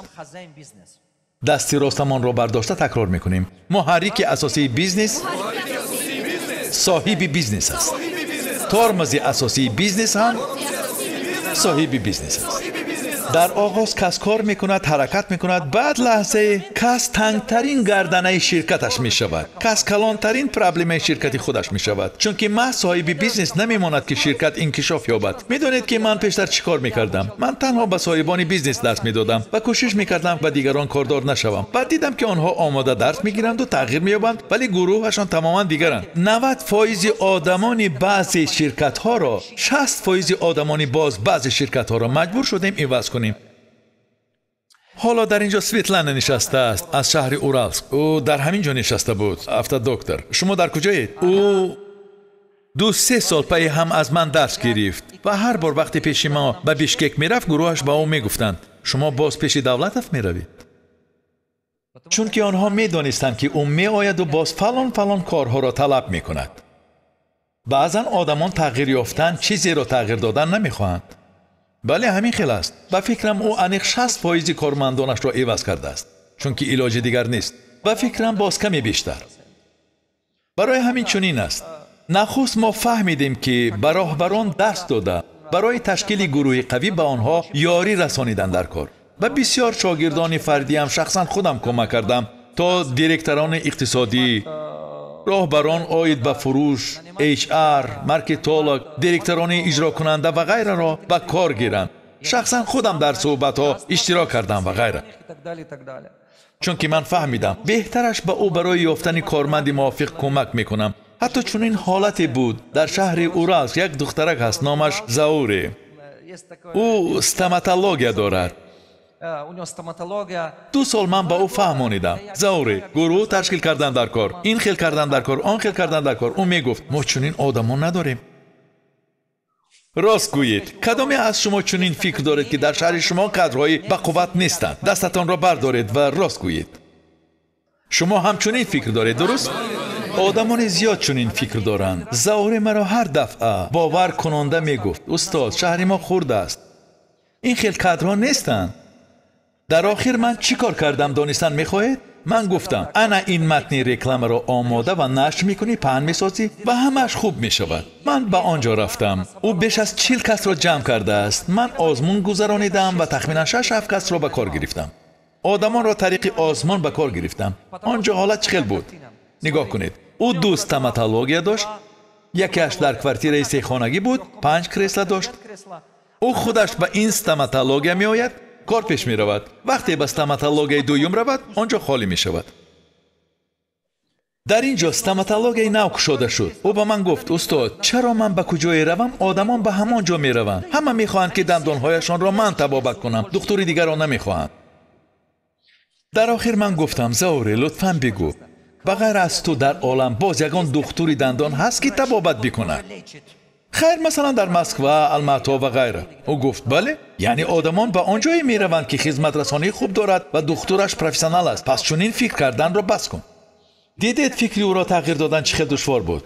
Дасти ростамонро бардошта такрор мекунем. Муҳаррики асосии бизнес соҳиби бизнес аст. Тормози асосии бизнес ҳам соҳиби бизнес аст. Дар оғоз кас кор мекунад, ҳаракат мекунад, баъд лаҳзае кас тангтарин гарданаи ширкаташ мешавад. Кас калонтарин проблемаи ширкати худаш мешавад. Чунки маҳз соҳиби бизнес намемонад, ки ширкат инкишоф ёбад. Медонед, ки ман пештар чӣ кор мекардам? Ман танҳо ба соҳибони бизнес дарс медодам ва кӯшиш мекардам ба дигарон кордор нашавам. Баъд дидам, ки онҳо омода дарс мегиранд ва тағйир меёбанд, вале гурӯҳашон тамоман дигаранд. 90% одамони баъзе ширкатҳоро, 60% одамони боз баъзе ширкатҳоро маҷбур шудем иваз кунем. Ҳоло дар ин ҷо Светлана нишастааст аз шаҳри Уралск. Ӯ дар ҳамин ҷо нишаста буд. Автодоктор. Шумо дар куҷоед? Ӯ 2-3 сол пайи ҳам аз ман дарс гирифт ва ҳар бор вақте пеши мо ба Бишкек мерафт, гурӯҳаш ба ӯ мегуфтанд: шумо боз пеши Давлатов меравед. Чунки онҳо медонистанд, ки ӯ меояду боз фалон фалон корҳоро талаб мекунад. Баъзан одамон тағйир ёфтан, чизеро тағйир додан намехоҳанд. Бале, ҳамин хел аст. Ба фикрам, ӯ аниқ 60% кормандонашро иваз кардааст, чунки илоҷи дигар нест. Ба фикрам, боз каме бештар. Барои ҳамин чунин аст. Нахуст мо фаҳмидем, ки ба роҳбарон дарс дода, барои ташкили гурӯҳи қавӣ ба онҳо ёрӣ расонидан дар кор. Ба бисёр шогирдони фардиам шахсан худам кӯмак кардам, то директорони иқтисодӣ, роҳбарон оид ба фурӯш, HR, маркетолог, директорони иҷрокунанда ва ғайраро ба кор гиранд. Шахсан худам дар суҳбатҳо иштирок кардам ва ғайра. Чунки ман фаҳмидам, беҳтараш ба ӯ барои ёфтани корманди мувофиқ кӯмак мекунам. Ҳатто чунин ҳолате буд. Дар шаҳри Уралск як духтарак ҳаст, номаш Зауре. Ӯ стоматология дорад. 2 сол ман ба ӯ фаҳмонидам: Зауре, гурӯҳ ташкил кардан дар кор, ин хел кардан дар кор, он хел кардан дар кор. Ӯ мегуфт: мо чунин одамон надорем. Рост гӯед, кадоме аз шумо чунин фикр доред, ки дар шаҳри шумо кадрҳои бақувват нестанд? Дастатонро бардоред ва рост гӯед. Шумо ҳам чунин фикр доред, дуруст? Одамони зиёд чунин фикр доранд. Зауре маро ҳар дафъа бовар кунонда мегуфт: устод, шаҳри мо хурд аст, ин хел кадрҳо нестанд. Дар охир ман чӣ кор кардам, донистан мехоҳед? Ман гуфтам: ана ин матни рекламаро омода ва нашр мекунӣ, паҳн месозӣ ва ҳамааш хуб мешавад. Ман ба он ҷо рафтам. Ӯ беш аз 40 касро ҷамъ кардааст. Ман озмун гузаронидам ва тахминан 6-7 касро ба кор гирифтам. Одамонро тариқи озмун ба кор гирифтам. Он ҷо ҳолат чӣ хел буд? Нигоҳ кунед. Ӯ 2 стоматология дошт. Якеаш дар квартираи сехонагӣ буд, 5 кресла дошт. Ӯ худаш ба ин стоматология меояд, кор пеш меравад. Вақте ба стоматологияи дуюм равад, он ҷо холӣ мешавад. Дар ин ҷо стоматологияи нав кушода шуд. Ӯ ба ман гуфт: устод, чаро ман ба куҷое равам, одамон ба ҳамон ҷо мераванд. Ҳама мехоҳанд, ки дандонҳояшонро ман табобат кунам, духтури дигарро намехоҳанд. Дар охир ман гуфтам: Зауре, лутфан бигӯ, ба ғайр аз ту дар олам боз ягон духтури дандон ҳаст, ки табобат бикунад? Хайр, масалан дар Москва, Алмато ва ғайра. Ӯ гуфт: бале, яъне одамон ба он ҷое мераванд, ки хизматрасонии хуб дорад ва духтураш профессионал аст. Пас чунин фикр карданро бас кун. Дидед, фикри ӯро тағйир додан чӣ хел душвор буд?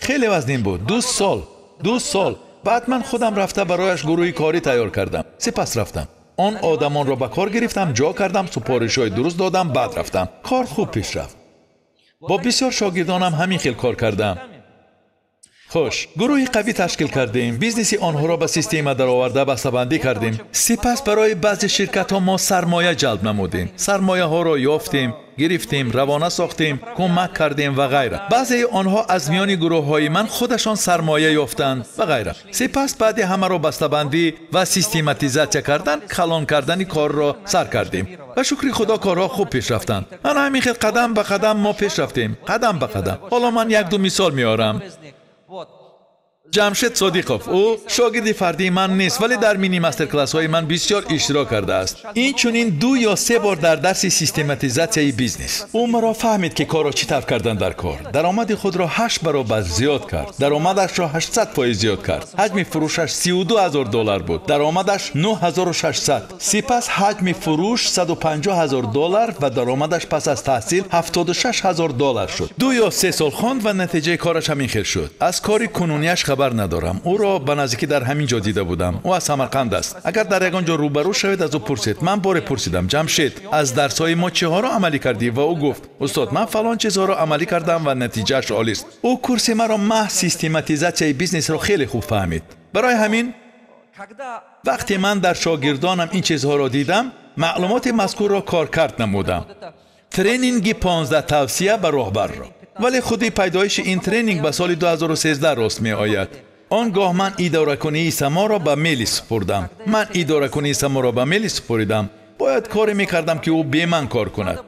Хеле вазнин буд. 2 сол, 2 сол. Баъд ман худам рафта барояш гурӯҳи корӣ тайёр кардам. Сипас рафтам, он одамонро ба кор гирифтам, ҷо кардам, супоришҳои дуруст додам, баъд рафтам. Кор хуб пеш рафт. Бо бисёр шогирдонам ҳамин хел кор кардам. Хуш, гурӯҳи қавӣ ташкил кардем, бизнеси онҳоро ба система дароварда бастабандӣ кардем. Сипас барои баъзе ширкатҳо мо сармоя ҷалб намудем. Сармояҳоро ёфтем, гирифтем, равона сохтем, кӯмак кардем ва ғайра. Баъзеи онҳо аз миёни гурӯҳҳои ман худашон сармоя ёфтанд ва ғайра. Сипас баъди ҳамаро бастабандӣ ва систематизатсия кардан, калон кардани корро сар кардем. Ба шукри Худо корҳо хуб пеш рафтанд. Ана ҳамин хел қадам ба қадам мо пеш рафтем, қадам ба қадам. Ҳоло ман 1-2 мисол меорам. Ҷамшед Содиқов, ӯ шогирди фардии ман нест, вале дар мини мастер-классҳои ман бисёр иштирок кардааст. Инчунин 2 ё 3 бор дар дарси систематизатсияи бизнес. Ӯ маро фаҳмид, ки корро чӣ тавр кардан дар кор. Даромади худро 8 баробар зиёд кард. Даромадашро 800% зиёд кард. Ҳаҷми фурӯшаш $32,000 буд. Даромадаш 9600. Сипас ҳаҷми фурӯш $150,000 ва даромадаш пас аз таҳсил $76,000 шуд. 2 ё 3 сол хонд ва натиҷаи кораш ҳамин хел шуд. Аз кори кунунияш хабар надорам. Ӯро ба наздикӣ дар ҳамин ҷо дида будам. Ӯ аз Самарқанд аст. Агар дар ягон ҷо рӯбарӯ шавед, аз ӯ пурсед. Ман боре пурсидам: Ҷамшед, аз дарсҳои мо чиҳоро амалӣ кардӣ? Ва ӯ гуфт: устод, ман фалон чизҳоро амалӣ кардам ва натиҷааш олист. Ӯ курси маро маҳз систематизатсияи бизнесро хеле хуб фаҳмид. Барои ҳамин Вақте ман дар шогирдонам ин чизҳоро дидам, маълумоти мазкурро коркард намудам. Тренинги 15 тавсия ба роҳбарро. Вале худи пайдоиши ин тренинг ба соли 2013 рост меояд. Он гоҳ ман идоракунии Саморо ба Мели супурдам. Ман идоракунии Саморо ба Мели супурдам. Бояд коре мекардам, ки ӯ бе ман кор кунад.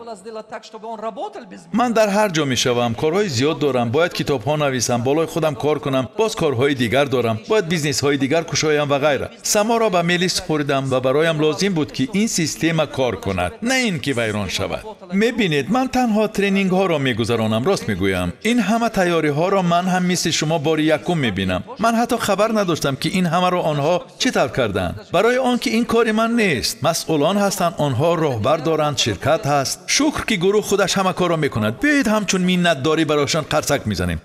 Ман дар ҳар ҷо мешавам, корҳои зиёд дорам, бояд китобҳо нависам, болои худам кор кунам, боз корҳои дигар дорам, бояд бизнесҳои дигар кушоям ва ғайра. Саморо ба Мели супурдам ва бароям лозим буд, ки ин система кор кунад, на ин ки вайрон шавад. Мебинед, ман танҳо тренингҳоро мегузаронам, рост мегӯям. Ин ҳама тайёриҳоро ман ҳам мисли шумо бори якум мебинам. Ман ҳатто хабар надоштам, ки ин ҳамаро онҳо чӣ тавр карданд. Барои он ки ин кори ман нест, масъулон ҳастанд, онҳо роҳбар доранд, ширкат ҳаст. Шукр, ки гурӯҳ худаш ҳама корро мекунад. Биёед ҳамчун миннатдорӣ барояшон қарсак мезанем.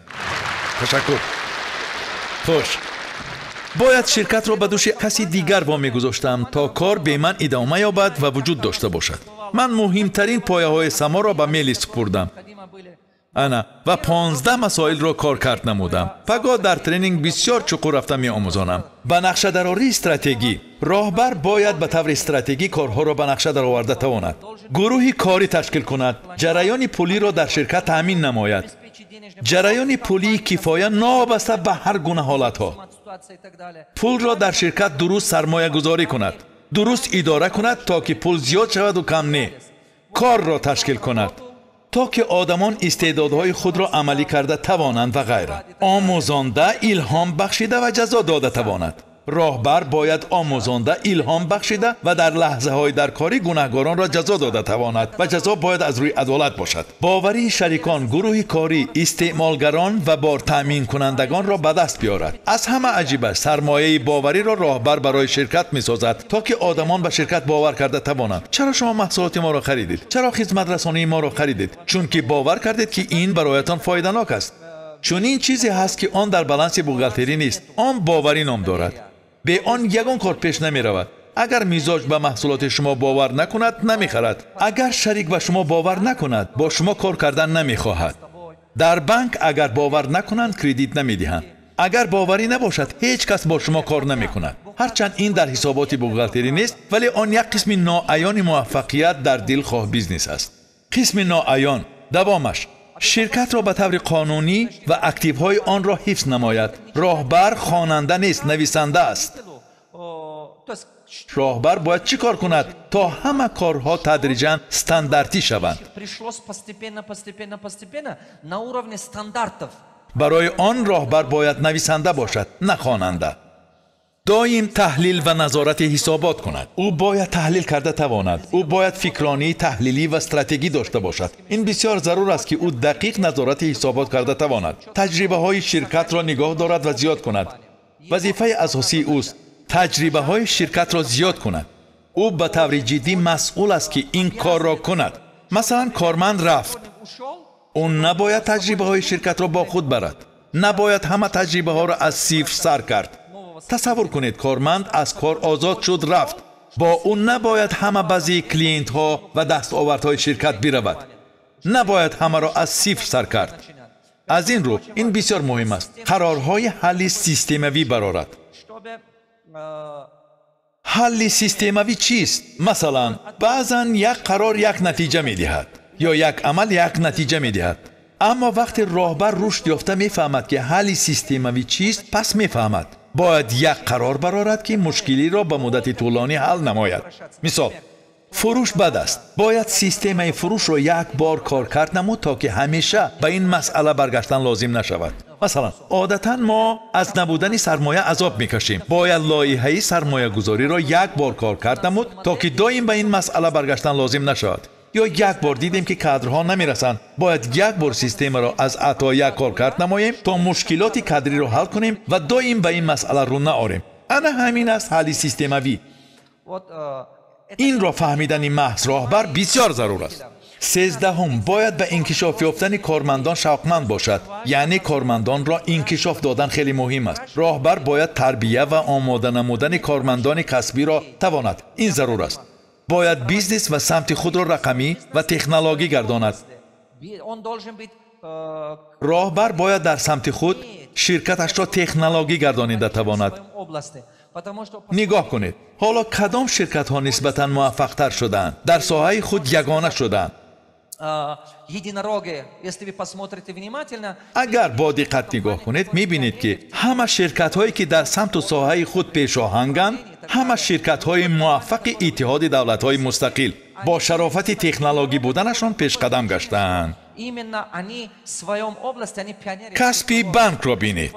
Ташаккур. Хуш. Бояд ширкатро ба дӯши каси дигар вомегузоштам, то кор бе ман идома ёбад ва вуҷуд дошта бошад. Ман муҳимтарин пояҳои Саморо ба Мели супурдам. Ана ва 15 масоилро кор кард намудам. Пагоҳ дар тренинг бисёр чуқур рафта меомӯзонам. Ба нақшадарории стратегӣ. Роҳбар бояд ба таври стратегӣ корҳоро ба нақша дароварда тавонад. Гурӯҳи корӣ ташкил кунад, ҷараёни пулиро дар ширкат таъмин намояд. Ҷараёни пулии кифоя новобаста ба ҳар гуна ҳолатҳо. Пулро дар ширкат дуруст сармоягузорӣ кунад, дуруст идора кунад, то ки пул зиёд шаваду кам не. Корро ташкил кунад, то ки одамон истеъдодҳои худро амалӣ карда тавонанд ва ғайра. Омӯзонда, илҳом бахшида ва ҷазо дода тавонад. Роҳбар бояд омӯзонда, илҳом бахшида ва дар лаҳзаҳои даркорӣ гунаҳгоронро ҷазо дода тавонад ва ҷазо бояд аз рӯи адолат бошад. Боварии шарикон, гурӯҳи корӣ, истеъмолгарон ва бортаъминкунандагонро ба даст биёрад. Аз ҳама аҷибаш, сармояи бовариро роҳбар барои ширкат месозад, то ки одамон ба ширкат бовар карда тавонанд. Чаро шумо маҳсулоти моро харидед? Чаро хизматрасонии моро харидед? Чунки бовар кардед, ки ин бароятон фоиданок аст. Чунин чизе ҳаст, ки он дар баланси бухгалтерӣ нест. Он боварӣ ном дорад. Бе он ягон кор пеш намеравад. Агар мизоҷ ба маҳсулоти шумо бовар накунад, намехарад. Агар шарик ба шумо бовар накунад, бо шумо кор кардан намехоҳад. Дар банк агар бовар накунанд, кредит намедиҳанд. Агар боварӣ набошад, ҳеҷ кас бо шумо кор намекунад. Ҳарчанд ин дар ҳисоботи бухгалтерӣ нест, вале он як қисми ноаёни муваффақият дар дилхоҳ бизнес аст. Қисми ноаён. Давомаш. Ширкатро ба таври қонунӣ ва активҳои онро ҳифз намояд. Роҳбар хонанда нест, нависанда аст. Роҳбар бояд чӣ кор кунад, то ҳама корҳо тадриҷан стандартӣ шаванд? Барои он роҳбар бояд нависанда бошад, на хонанда. Доим таҳлил ва назорати ҳисобот кунад. Ӯ бояд таҳлил карда тавонад. Ӯ бояд фикронии таҳлилӣ ва стратегӣ дошта бошад. Ин бисёр зарур аст, ки ӯ дақиқ назорати ҳисобот карда тавонад. Таҷрибаҳои ширкатро нигоҳ дорад ва зиёд кунад. Вазифаи асосии ӯст таҷрибаҳои ширкатро зиёд кунад. Ӯ ба таври ҷиддӣ масъул аст, ки ин корро кунад. Масалан, корманд рафт. Ӯ набояд таҷрибаҳои ширкатро бо худ барад. Набояд ҳама таҷрибаҳоро аз сифр сар кард. Тасаввур кунед, корманд аз кор озод шуд, рафт. Бо ӯ набояд ҳама баъзеи клиентҳо ва дастовардҳои ширкат биравад. Набояд ҳамаро аз сифр сар кард. Аз ин рӯ ин бисёр муҳим аст. Қарорҳои ҳалли системавӣ барорад. Ҳалли системавӣ чист? Масалан, баъзан як қарор як натиҷа медиҳад ё як амал як натиҷа медиҳад. Аммо вақте роҳбар рушд ёфта мефаҳмад, ки ҳалли системавӣ чист, пас мефаҳмад бояд як қарор барорад, ки мушкилиро ба муддати тӯлонӣ ҳал намояд. Мисол, фурӯш бад аст. Бояд системаи фурӯшро як бор кор кард намуд, то ки ҳамеша ба ин масъала баргаштан лозим нашавад. Масалан, одатан мо аз набудани сармоя азоб мекашем. Бояд лоиҳаи сармоягузориро як бор кор кард намуд, то ки доим ба ин масъала баргаштан лозим нашавад. Ё як бор дидем, ки кадрҳо намерасанд. Бояд як бор системаро аз А то Я кор кард намоем, то мушкилоти кадриро ҳал кунем ва доим ба ин масъала рӯ наорем. Ана ҳамин аст ҳалли системавӣ. Инро фаҳмидани маҳз роҳбар бисёр зарур аст. 13-ум бояд ба инкишоф ёфтани кормандон шавқманд бошад. Яъне кормандонро инкишоф додан хеле муҳим аст. Роҳбар бояд тарбия ва омода намудани кормандони касбиро тавонад. Ин зарур аст. Бояд бизнес ва самти худро рақамӣ ва технологӣ гардонад. Роҳбар бояд дар самти худ ширкаташро технологӣ гардонида тавонад. Нигоҳ кунед, ҳоло кадом ширкатҳо нисбатан муваффақтар шудаанд, дар соҳаи худ ягона шудаанд. Агар бо диққат нигоҳ кунед, мебинед, ки ҳама ширкатҳое ки дар самту соҳаи худ пешоҳанганд, ҳама ширкатҳои муваффақи Иттиҳоди давлатҳои мустақил бо шарофати технологӣ буданашон пешқадам гаштаанд. Каспи банкро бинед.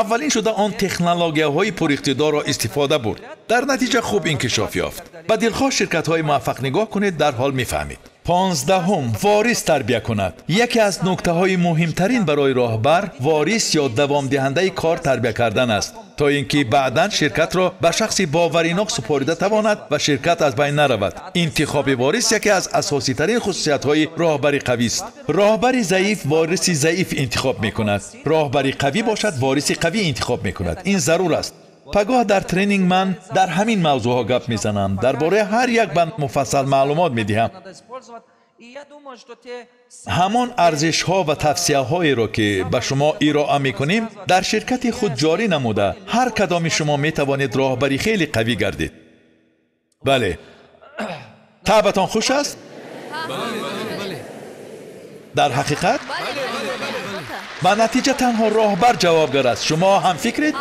Аввалин шуда он технологияҳои пуриқтидорро истифода бурд. Дар натиҷа хуб инкишоф ёфт. Ба дилхоҳ ширкатҳои муваффақ нигоҳ кунед, дар ҳол мефаҳмед. 15. Ворис тарбия кунад. Яке аз нуктаҳои муҳимтарин барои роҳбар ворис ё давомдиҳандаи кор тарбия кардан аст, то ин ки баъдан ширкатро ба шахси боваринок супорида тавонад ва ширкат аз байн наравад. Интихоби ворис яке аз асоситарин хусусиятҳои роҳбари қавист. Роҳбари заиф вориси заиф интихоб мекунад, роҳбари қавӣ бошад вориси қавӣ интихоб мекунад. Ин зарур аст. Пагоҳ дар тренинг ман дар ҳамин мавзӯъҳо гап мезанам. Дар бораи ҳар як банд муфассал маълумот медиҳам. Ҳамон арзишҳо ва тавсияҳоеро ки ба шумо ироа мекунем, дар ширкати худ ҷорӣ намуда, ҳар кадоми шумо метавонед роҳбари хеле қавӣ гардид. Бале, таъбатон хуш аст? Дар ҳақиқат? Ба натиҷа танҳо роҳбар ҷавобгар аст. Шумо ҳам фикред?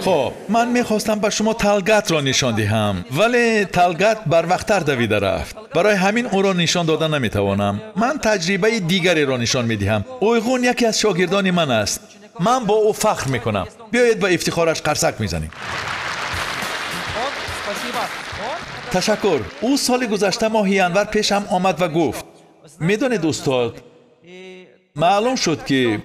Хоб, ман мехостам ба шумо Талгатро нишон диҳам, вале Талгат барвақттар давида рафт. Барои ҳамин ӯро нишон дода наметавонам. Ман таҷрибаи дигареро нишон медиҳам. Уйғун яке аз шогирдони ман аст. Ман бо ӯ фахр мекунам. Биёед ба ифтихораш қарсак мезанем. Ташаккур. Ӯ соли гузашта моҳи январ пешам омад ва гуфт: медонед устод, маълум шуд ки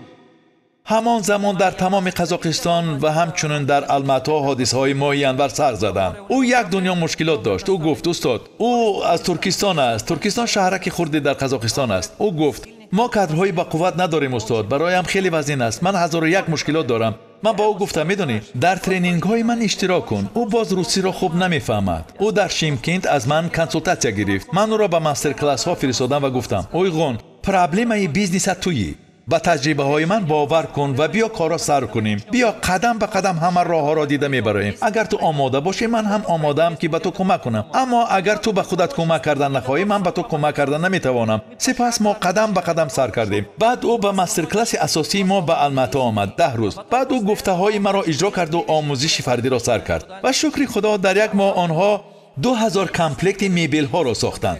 ҳамон замон дар тамоми Қазоқистон ва ҳамчунин дар Алмато ҳодисаҳои моҳи январ сар заданд. Ӯ як дунё мушкилот дошт. Ӯ гуфт: устод, ӯ аз Туркистон аст. Туркистон шаҳраки хурде дар Қазоқистон аст. Ӯ гуфт: мо кадрҳои ба қувват надорем устод, бароям хеле вазнин аст. Ман 1001 мушкилот дорам. Ман ба ӯ гуфтам: медонӣ, дар тренингҳои ман иштирок кун. Ӯ боз русиро хуб намефаҳмад. Ӯ дар Шимкент аз ман консултатсия гирифт. Ман ӯро ба мастер-классҳо фиристодам ва гуфтам: Уйғун, проблемаи бизнеса туӣ. Ба таҷрибаҳои ман бовар кун ва биё корро сар кунем. Биё қадам ба қадам ҳама роҳҳоро дида мебароем. Агар ту омода бошӣ, ман ҳам омодаам ки ба ту кӯмак кунам. Аммо агар ту ба худат кӯмак кардан нахоҳӣ, ман ба ту кӯмак кардан наметавонам. Сипас мо қадам ба қадам сар кардем. Баъд ӯ ба мастер-класси асосии мо ба Алмато омад, 10 рӯз. Баъд ӯ гуфтаҳои маро иҷро кард ва омӯзиши фардиро сар кард. Ва шукри Худо, дар як моҳ онҳо 2000 комплекти мебелҳоро сохтанд.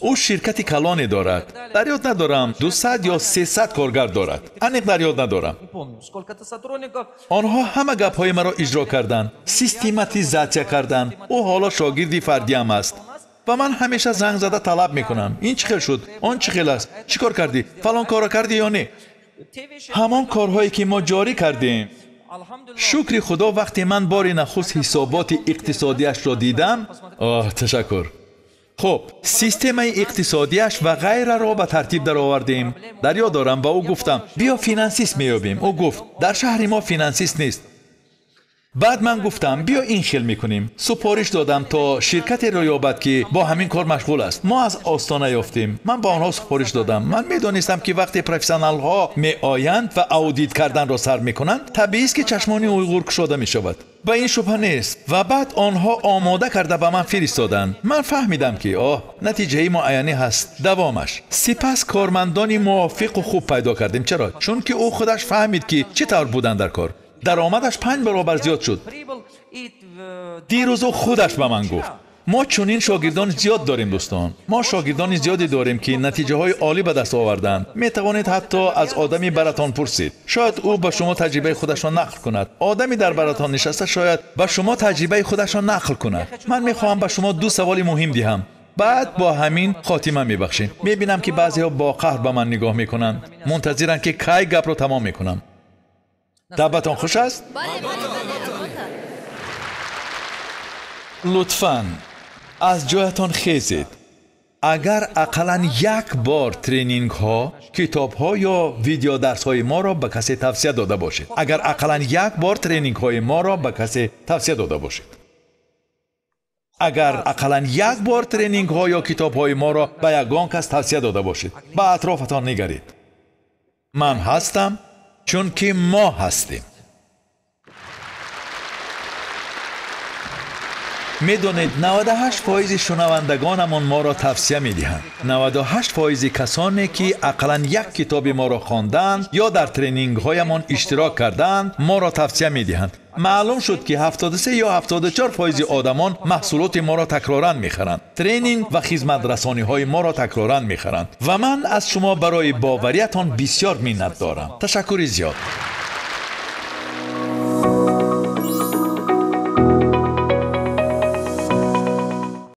Ӯ ширкати калоне дорад. Дар ёд надорам, 200 ё 300 коргар дорад. Аниқ дар ёд надорам. Онҳо ҳама гапҳои маро иҷро карданд, систематизатсия карданд. Ӯ ҳоло шогирди фардиам аст. Ва ман ҳамеша занг зада талаб мекунам: ин чӣ хел шуд, он чӣ хел аст, чӣ кор кардӣ, фалон корро кардӣ ё не. Ҳамон корҳое ки мо ҷорӣ кардем. Шукри Худо, вақте ман бори нахуст ҳисоботи иқтисодиашро дидам, оҳ, ташаккур. Хуб, системаи иқтисодиаш ва ғайраро ба тартиб даровардем. Дар ёд дорам ба ӯ гуфтам: биё финансист меёбем. Ӯ гуфт: дар шаҳри мо финансист нест. Баъд ман гуфтам: биё ин хел мекунем. Супориш додам то ширкатеро ёбад ки бо ҳамин кор машғул аст. Мо аз Остона ёфтем. Ман ба онҳо супориш додам. Ман медонистам ки вақте профессионалҳо меоянд ва аудит карданро сар мекунанд, табиист ки чашмони Уйғур кушода мешавад. Ба ин шубҳа нест. Ва баъд онҳо омода карда ба ман фиристоданд. Ман фаҳмидам ки оҳ, натиҷаи муайяне ҳаст. Давомаш. Сипас кормандони мувофиқу хуб пайдо кардем. Чаро? Чунки ӯ худаш фаҳмид ки чӣ тавр буданд дар кор. Даромадаш 5 баробар зиёд шуд. Дирӯз ӯ худаш ба ман гуфт: мо чунин шогирдони зиёд дорем дӯстон. Мо шогирдони зиёде дорем ки натиҷаҳои олӣ ба даст оварданд. Метавонед ҳатто аз одами баратон пурсид. Шояд ӯ ба шумо таҷрибаи худашро нақл кунад. Одами дар баратон нишаста шояд ба шумо таҷрибаи худашро нақл кунад. Ман мехоҳам ба шумо 2 саволи муҳим диҳам. Баъд бо ҳамин хотима мебахшем. Мебинам ки баъзеҳо бо қаҳр ба ман нигоҳ мекунанд, мунтазиранд ки кай гапро тамом мекунам. Табъатон хуш аст? Лутфан аз ҷоятон хезед. Агар ақаллан як бор тренингҳо, китобҳо ё видеодарсҳои моро ба касе тавсия дода бошед. Агар ақаллан як бор тренингҳои моро ба касе тавсия дода бошед. Агар ақаллан як бор тренингҳо ё китобҳои моро ба ягон кас тавсия дода бошед. Ба атрофатон нигаред. Ман ҳастам, чунки мо ҳастем. Медонед, 98% шунавандагонамон моро тавсия медиҳанд. 98% касоне ки ақаллан як китоби моро хонданд ё дар тренингҳоямон иштирок карданд, моро тавсия медиҳанд. Маълум шуд, ки 73 ё 74% одамон маҳсулоти моро такроран мехаранд, тренинг ва хизматрасониҳои моро такроран мехаранд. Ва ман аз шумо барои бовариятон бисёр миннат дорам. Ташаккури зиёд.